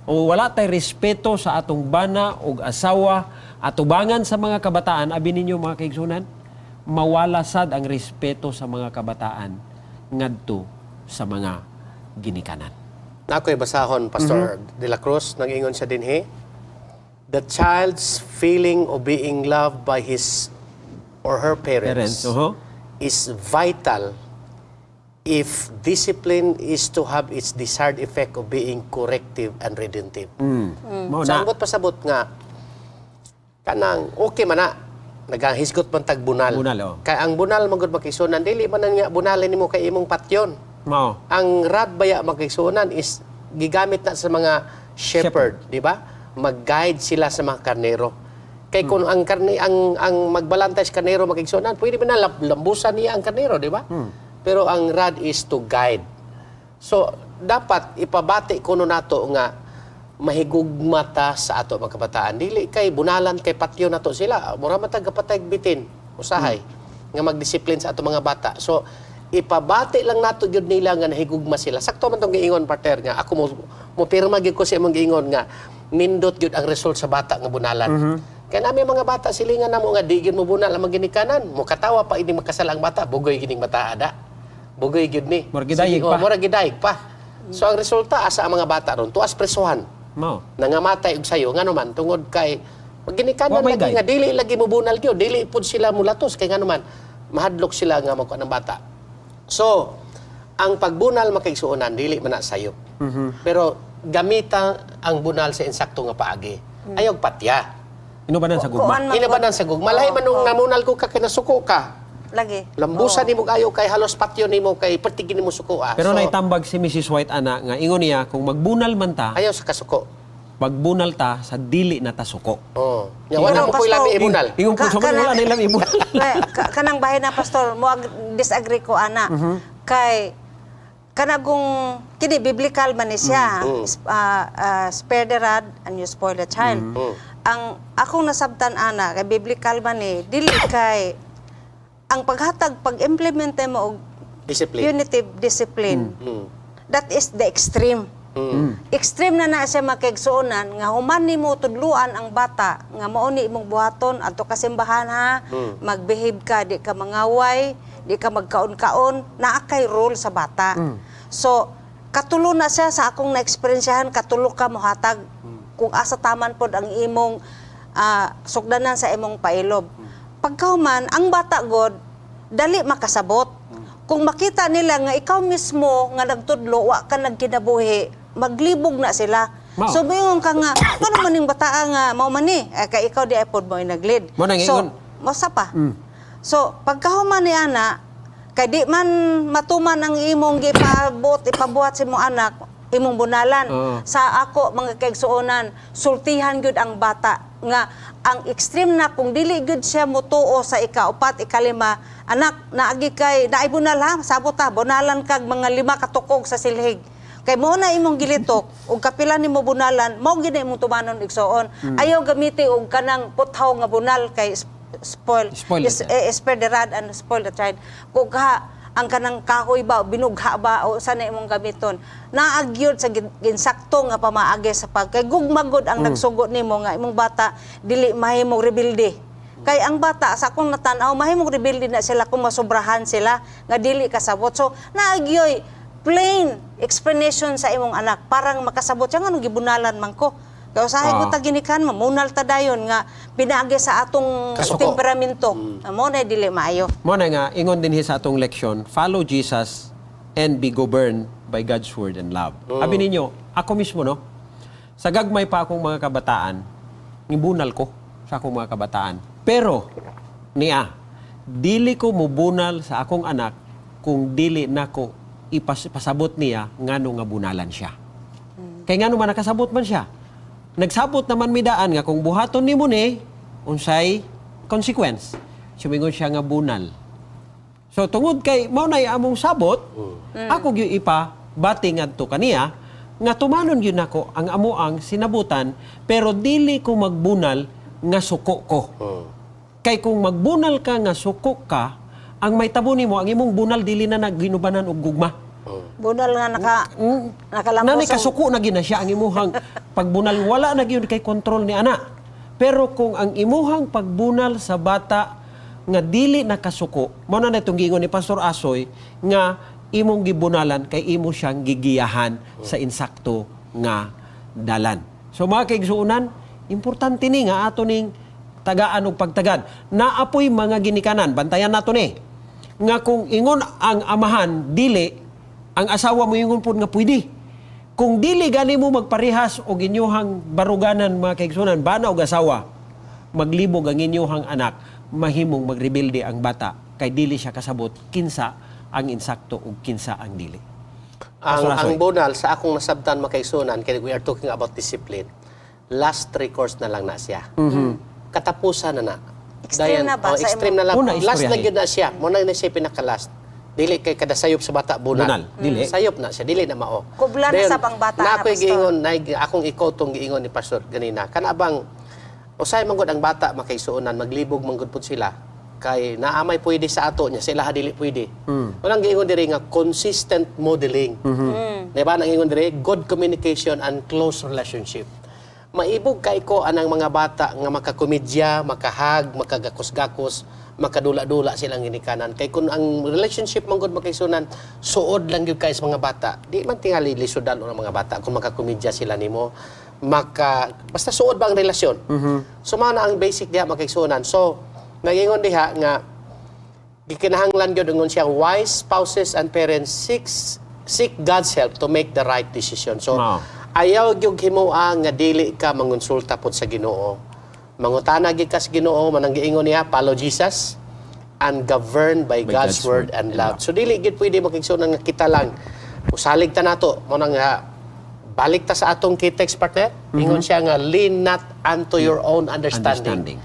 o wala tay respeto sa atong bana o asawa atubangan sa mga kabataan, abi ninyo, mga kaigsunan, mawala sad ang respeto sa mga kabataan ngadto sa mga ginikanan. Nakoy basahon, Pastor De La Cruz, nag-ingon siya dinhi. "The child's feeling of being loved by his or her parents, Parents, oho. is vital if discipline is to have its desired effect of being corrective and redemptive." Mao So, na. ang pasabot nga, kanang okay man na, nagahisgot man tag bunal. Bunal, oh. Kay ang bunal magud, makisunan, dili man na nga bunalin nimo kay imong patyon. Mao. Ang rod baya, makigsuonan, is gigamit na sa mga shepherd, di ba? Mag-guide sila sa mga karnero. Kay kung ang karne ang magbalantay sa karnero, makigsuonan, pwede ba na lambusan niya ang karnero, di ba? Pero ang rod is to guide. So dapat ipabati kuno nato nga mahigugma ta sa ato mga kabataan. Dili kay bunalan kay patyo nato sila. Mura man tag kapatay bitin usahay nga magdisiplin sa ato mga bata. So ipabati lang nato gyud nila nga nahigugma sila. Sakto man tong giingon, partner, nga ako mo pirma gyud ko sa imong giingon nga nindot gyud ang result sa bata nga bunalan. Kay nami mga bata, silingan namo nga di gyud mo bunal ang mga ginikanan. Mo katawa pa ini makasala ang bata, bugoy gining bata ada. Bugoy gyud ni. Murag gidayeg Sige, oh, pa. murag gidayeg pa. So ang resulta asa ang mga bata ron tuas presohan. Mao. Nangamatay og sayo, ngano man, tungod kay ginikanan Wa may lagi guide. nga dili lagi mobunal gyud, dili pud sila mulatos kay ngano man, mahadlok sila nga magkuan ng bata. So, ang pagbunal, makaigsuonan, dili man na sayop. Pero gamita ang bunal sa insakto nga paagi. Ayaw patya. Inubanan sa gugma. Kuan man Inabanan sa gugma. Lahi man nung namunal ko ka kinasuko ka. Lagi. Lambusan nimo kayo kay halos patyo nimo kay pertigin nimo suko ah. Pero So, naitambag si Mrs. White ana nga ingon niya kung magbunal man ta, ayaw sa kasuko. Magbunal ta sa dili na ta suko. Oh. Nya wala Pero, mo ko'y Pastor, lami ibunal. Ingon po sa wala na ilang ibunal. Kanang bahin na, Pastor, mo disagree ko ana. Kay kanagong kini biblical man ni siya. "Spare the rod and you spoil the child." Ang akong nasabtan ana kay biblical man ni, dili kay ang paghatag, pag-implement mo og Discipline. punitive discipline. That is the extreme. Extreme na na siya, makigsuonan, nga human nimo tudluan ang bata nga mao ni imong buhaton adto ka simbahan ha, magbehave ka, di ka mangaway, di ka magkaon-kaon, naa kay role sa bata. So katulo na siya sa akong na-eksperyensyahan, katulo ka mohatag kung asa taman pod ang imong sugdanan sa imong pailob. Pagkahuman, ang bata god dali makasabot. Kung makita nila nga ikaw mismo nga nagtudlo wa ka nagkinabuhi, maglibog na sila. Mao. So moingon ka nga, ngano man ning bataa nga mao man ni? Eh, kay ikaw di ay pod mo nag-lead. Mao na nga So, ingon. masa pa. So, pagkahuman ni ana, kay di man matuman ang imong gipabuot, ipabuhat sa imong anak, imong bunalan. Oo. Sa ako, mga kaigsuonan, sultihan gyud ang bata nga ang extreme na kung dili gyud siya mutuo sa ikaupat, ikalima, "Anak, naagi kay naay bunal ha, sabot ha, bunalan kag mga lima katukog sa silhig." Kay mo na imong gilitok ug kapila nimo bunalan, mao gyud na imong tumanon, igsoon. Ayaw gamiti og kanang puthaw nga bunal kay spoil Spoil the child. Spare the rod and spoil the child. Kung ka ang kanang kahoy ba, binugha ba, o sana imong gamiton. Naagyod sa ginsakto nga pamaagi sa pag. Kay gugmagod ang nagsugot nimo nga imong bata dili mahimong rebelde. Kay ang bata, sa akong natanaw, mahimong rebelde na sila kung masobrahan sila nga dili kasabot. So, naagyoy plain explanation sa imong anak parang makasabot siya, "Nganong gibunalan man ko?" Kay Kay usahay ko ta ginikan, mamunal ta dayon nga pinaagi sa atong Kasuko. Temperamento. Mo na dili maayo. Mo na nga ingon din sa atong leksyon, follow Jesus and be governed by God's word and love. Abi ninyo, ako mismo, no, sa gagmay pa akong mga kabataan, nibunal ko sa akong mga kabataan. Pero niya, dili ko mubunal sa akong anak kung dili nako ipasabot niya ngano nga bunalan siya. Kay ngano man nakasabot man siya. Nagsabot naman midaan nga kung buhaton nimo ni, unsay consequence. Sumingon siya nga bunal. So tungod kay mao nay among sabot, ako gyud ipa bati ngadto kaniya nga tumanon gyud nako ang amoang sinabutan, pero dili ko magbunal nga suko ko. Kay kung magbunal ka nga suko ka, ang may tabo nimo, ang imong bunal dili na nagginubanan og gugma. Bunal nga nakalambo Nanay kasuko na gina siya ang imuhang pagbunal, wala na gyud kay kontrol ni ana. Pero kung ang imuhang pagbunal sa bata nga dili nakasuko, mao na itong giingon ni Pastor Asoy nga imong gibunalan kay imo siyang gigiyahan sa insakto nga dalan. So mga kaigsuonan, importante ni nga ato ning tagaan og pagtagad. Naapoy mga ginikanan, bantayan nato ni. Nga kung ingon ang amahan dili, ang asawa mo ingon pud nga pwede. Kung dili gani mo magparehas og inyuhang baruganan, mga kaigsuonan, bana og asawa, maglibog ang inyuhang anak, mahimong magrebelde ang bata kay dili siya kasabot kinsa ang insakto ug kinsa ang dili. Ang, Pastor Asoy. ang bunal, sa akong nasabtan, makaigsuonan, kay we are talking about discipline, last recourse na lang na siya. Katapusan na na. Extreme na ba Oh, sa extreme na lang. Una, Last na istoryahe. gyud na siya. Mo na na siya pinaka-last. Dili kay kada sayop sa bata bunal. Bunal, dili. Sayop na siya, dili na mao. Kubla na Dayon, sab ang bata na na, ako'y Pastor. giingon, na, akong ikaw tong giingon ni Pastor ganina. Kana bang usay man gud ang bata, makaigsuonan, maglibog man gud pud sila kay naamay pwede sa ato niya sila dili pwede. Unang giingon diri nga consistent modeling. Di ba nang ingon diri good communication and close relationship. Maibog kay ko anang mga bata nga makakomedya, makahag, makagakos-gakos, makadula-dula silang ginikanan. Kay kung ang relationship man gud, makaigsuonan, suod lang gyud kay sa mga bata. Di man tingali lisudan ang mga bata kung makakomedya sila nimo, maka basta suod ba ang relasyon. So mao na ang basic diha, makaigsuonan. So nagingon diha nga gikinahanglan gyud, ingon siya, wise spouses and parents seek God's help to make the right decision. So ayaw gyud himoa nga dili ka mangonsulta pod sa Ginoo. Mangutana gyud ka sa Ginoo, manang giingon niya, follow Jesus and govern by God's word and love. So dili gyud pwede, makaigsuonan, nga kita lang. Usalig ta nato mo nang nga balik ta sa atong key text, partner. Ingon siya nga lean not unto your own understanding. Understanding.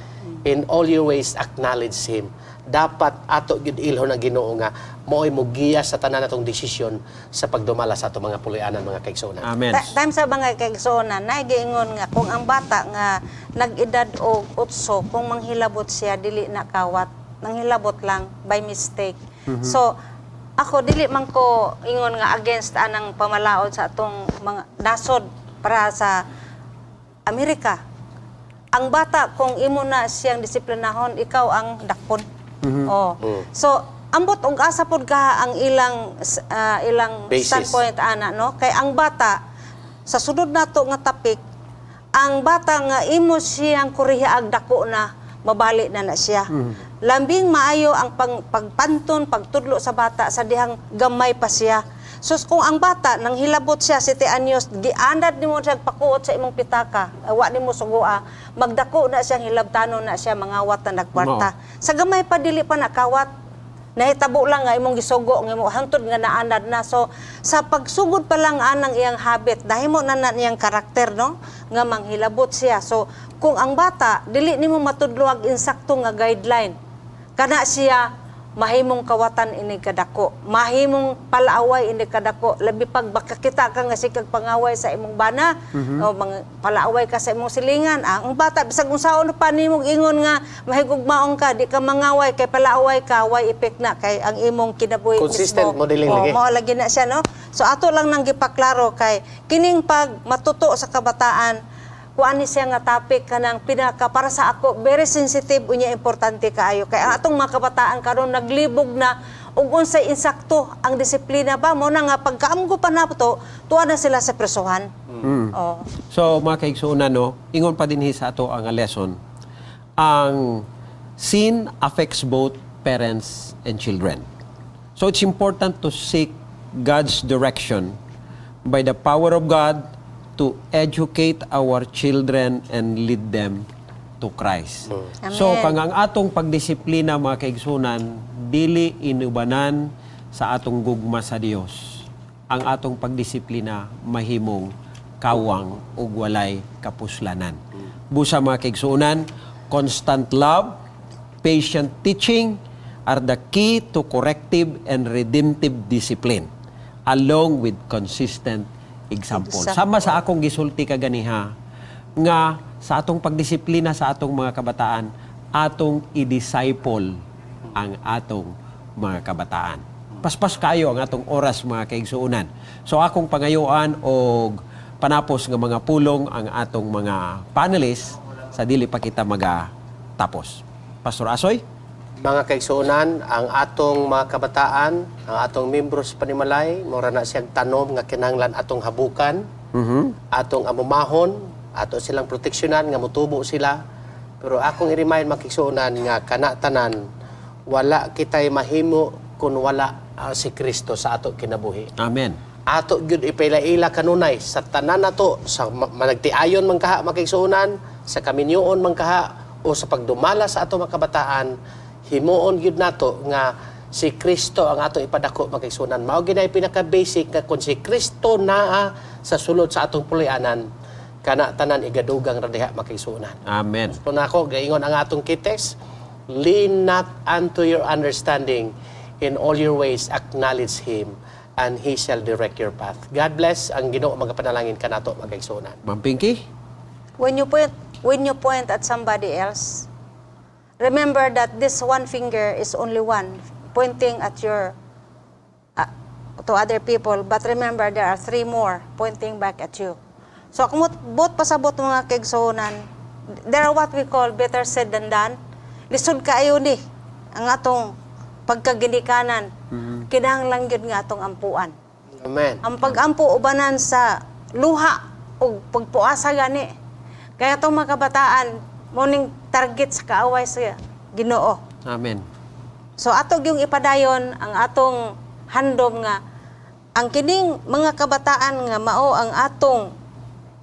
In all your ways acknowledge Him. Dapat ato gyud ilhon ang Ginoo nga mo'y mogiya sa tanan natong desisyon sa pagdumala sa atong mga puloy-anan, mga kaigsuonan. Amen. Time sa mga kaigsuonan, nagiingon nga kung ang bata nga nag-edad og 8, kung manghilabot siya dili na kawat, nanghilabot lang by mistake. So ako dili man ko ingon nga against anang pamalaod sa atong mga nasod para sa Amerika. Ang bata kung imo na siyang disiplinahon, ikaw ang dakpon. Oh. So ambot og asa pod ka ang ilang Basis. standpoint ana, no, kay ang bata sa sunod nato nga topic, ang bata nga imo siyang kurihiag dako na, mabali na na siya. Lambing maayo ang pagpanton, pagtudlo sa bata sa dihang gamay pa siya. So kung ang bata nang hilabot siya 7 anyos, gianad nimo siya pakuot sa imong pitaka, wa nimo sugua, magdako na siyang hilabtanon na siya, mangawat na nagkwarta. Sa gamay pa dili pa nakawat, nahitabo lang nga imong gisugo nga imo hantod nga naanad na. So sa pagsugod pa lang anang iyang habit, nahimo na na niyang karakter, no, nga manghilabot siya. So kung ang bata dili nimo matudlo ang insakto nga guideline, kana siya mahimong kawatan ini kadako, mahimong palaaway ini kadako, labi pag makakita ka nga sikag pangaway sa imong bana o mga palaaway ka sa imong silingan. Ang bata, bisag unsaon pa nimong ingon nga mahigugmaong ka, di ka mangaway kay palaaway ka, way effect na kay ang imong kinabuhi Consistent mismo. Modeling Oh, lagi. mao lagi na siya, no. So ato lang nang gipaklaro kay kining pag matuto sa kabataan, kuan ni siya nga topic kanang pinaka para sa ako very sensitive unya importante kaayo kay ang atong mga kabataan karon naglibog na. Ug unsay insakto ang disiplina ba mo na nga pagkaamgo pa nato, tuwa na sila sa presohan. Oh. So mga kaigsuonan no, ingon pa dinhi sa ato ang lesson. Ang sin affects both parents and children. So it's important to seek God's direction by the power of God to educate our children and lead them to Christ. So Amen. kang ang atong pagdisiplina mga kaigsunan dili inubanan sa atong gugma sa Dios. Ang atong pagdisiplina mahimong kawang ug walay kapuslanan. Busa mga kaigsunan, constant love, patient teaching are the key to corrective and redemptive discipline along with consistent example. Example. Sama sa akong gisulti kaganiha nga sa atong pagdisiplina sa atong mga kabataan, atong i-disciple ang atong mga kabataan. Paspas kayo ang atong oras mga kaigsuonan. So akong pangayuan og panapos nga mga pulong ang atong mga panelists sa dili pa kita maga tapos. Pastor Asoy? Mga kaigsuonan, ang atong mga kabataan, ang atong membro sa panimalay, mura na siyang tanom nga kinahanglan atong habukan, atong amumahon, ato silang proteksyonan nga mutubo sila. Pero akong i-remind mga kaigsuonan nga kana tanan wala kitay mahimo kung wala si Kristo sa ato kinabuhi. Amen. Ato gyud ipaila-ila kanunay sa tanan nato sa managtiayon man kaha makigsuonan, sa kaminyoon man kaha, o sa pagdumala sa ato mga kabataan, himuon gyud nato nga si Kristo ang ato ipadako makigsuonan. Mao gyud ay pinaka basic nga kung si Kristo naa sa sulod sa atong puloy-anan, kana tanan igadugang ra diha makigsuonan. Amen. Kung ako, gaingon ang atong kites, lean not unto your understanding. In all your ways, acknowledge Him, and He shall direct your path. God bless. Ang Ginoo magapanalangin kanato magaigsuonan. Ma'am Pinky? When you point at somebody else, remember that this one finger is only one pointing at your to other people, but remember there are three more pointing back at you. So kung buot pasabot mga kaigsuonan, there are what we call better said than done. Lisod kaayo ni ang atong pagkaginikanan. Kinahanglan gyud nga atong ampuan. Amen. Ang pag-ampo ubanan sa luha o pagpuasa gani. Kaya itong mga kabataan, morning target sa kaaway sa Ginoo. Amen. So ato yung ipadayon ang atong handom nga ang kining mga kabataan nga mao ang atong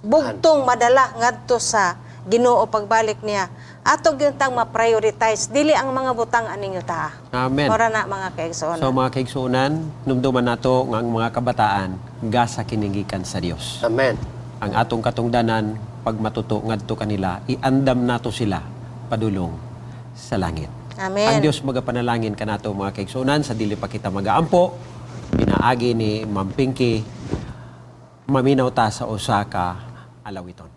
bugtong madala ngadto sa Ginoo pagbalik niya. Ato gyud tang ma-prioritize dili ang mga butang aning yuta. Amen. Mora na mga kaigsoon. So mga kaigsuonan, numduman nato nga ang mga kabataan gasa kiningikan sa Dios. Amen. Ang atong katungdanan pag matuto ngadto kanila, iandam nato sila padulong sa langit. Amen. Ang Dios magapanalangin kanato mga kaigsuonan sa dili pa kita magaampo. Pinaagi ni Ma'am Pinky, maminaw ta sa usa ka alawiton.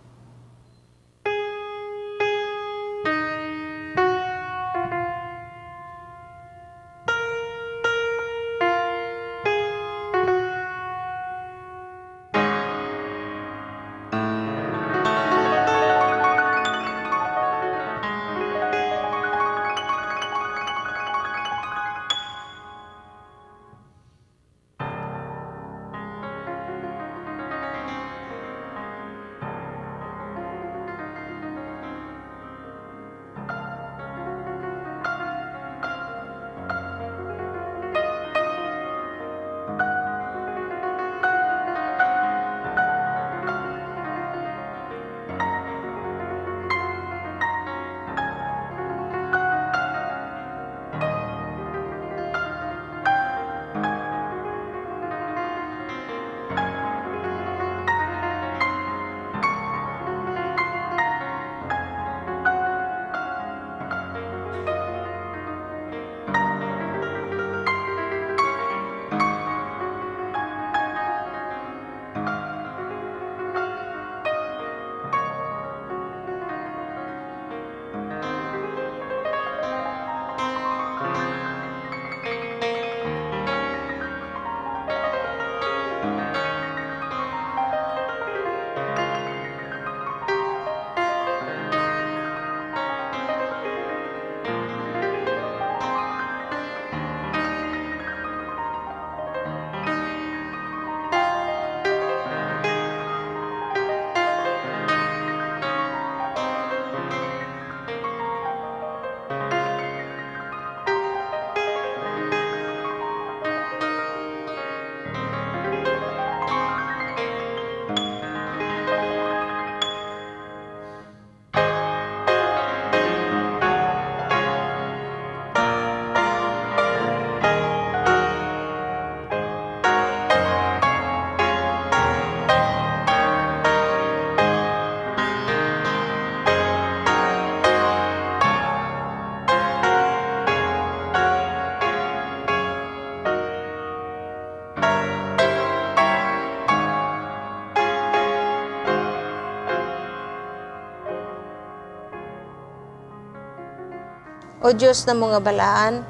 O Diyos na mga balaan,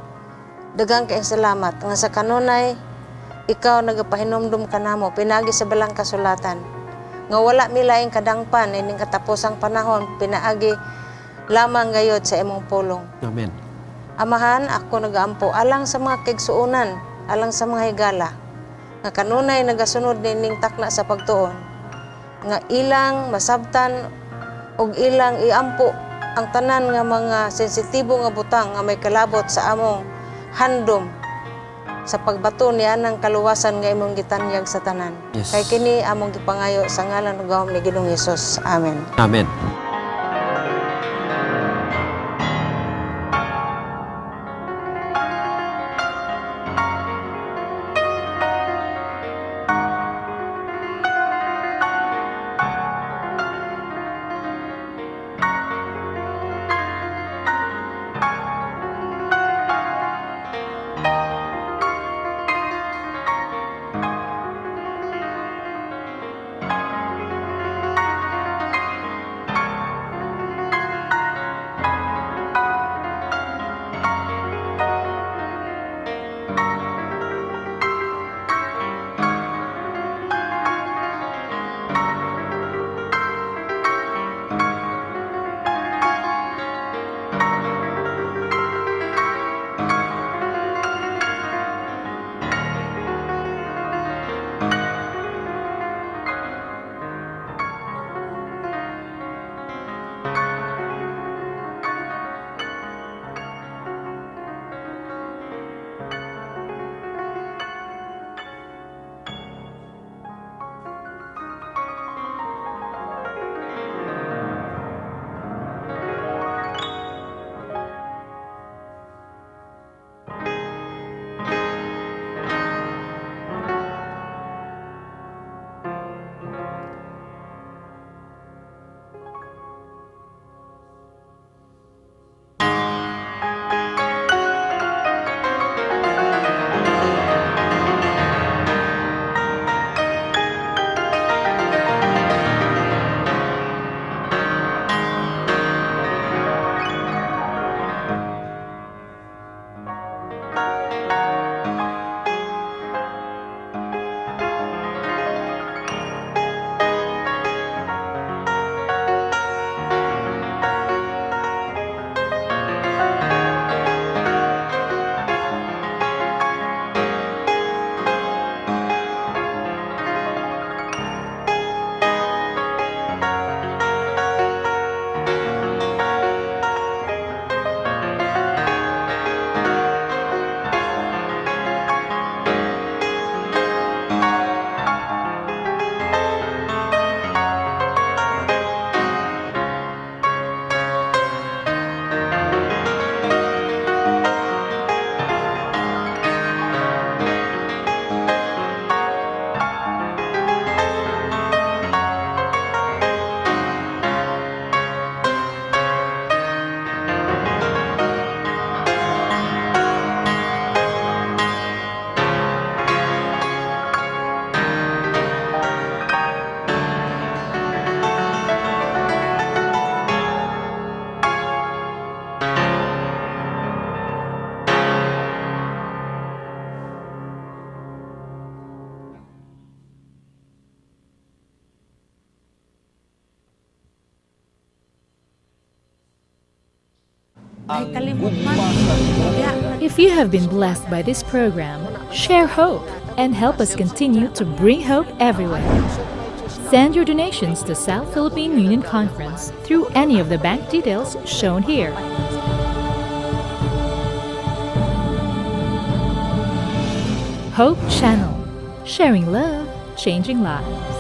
daghang kayong salamat nga sa kanunay ikaw nagapahinumdum kanamo pinagi sa balang kasulatan nga wala milaing kadangpan ining katapusang panahon pinaagi lamang gayod sa imong pulong. Amen. Amahan, ako nagaampo alang sa mga kigsuonan, alang sa mga higala, nga kanunay nagasunod nining takna sa pagtuon, nga ilang masabtan ug ilang iampo ang tanan nga mga sensitibo nga butang nga may kalabot sa among handom sa pagbato ni anang kaluwasan nga imong gitanyag sa tanan. Yes. Kay kini among gipangayo sa ngalan ug gahom ni Ginoong Hesus. Amen. Amen. Ay, kalimot man. If you have been blessed by this program, share hope and help us continue to bring hope everywhere. Send your donations to South Philippine Union Conference through any of the bank details shown here. Hope Channel, sharing love, changing lives.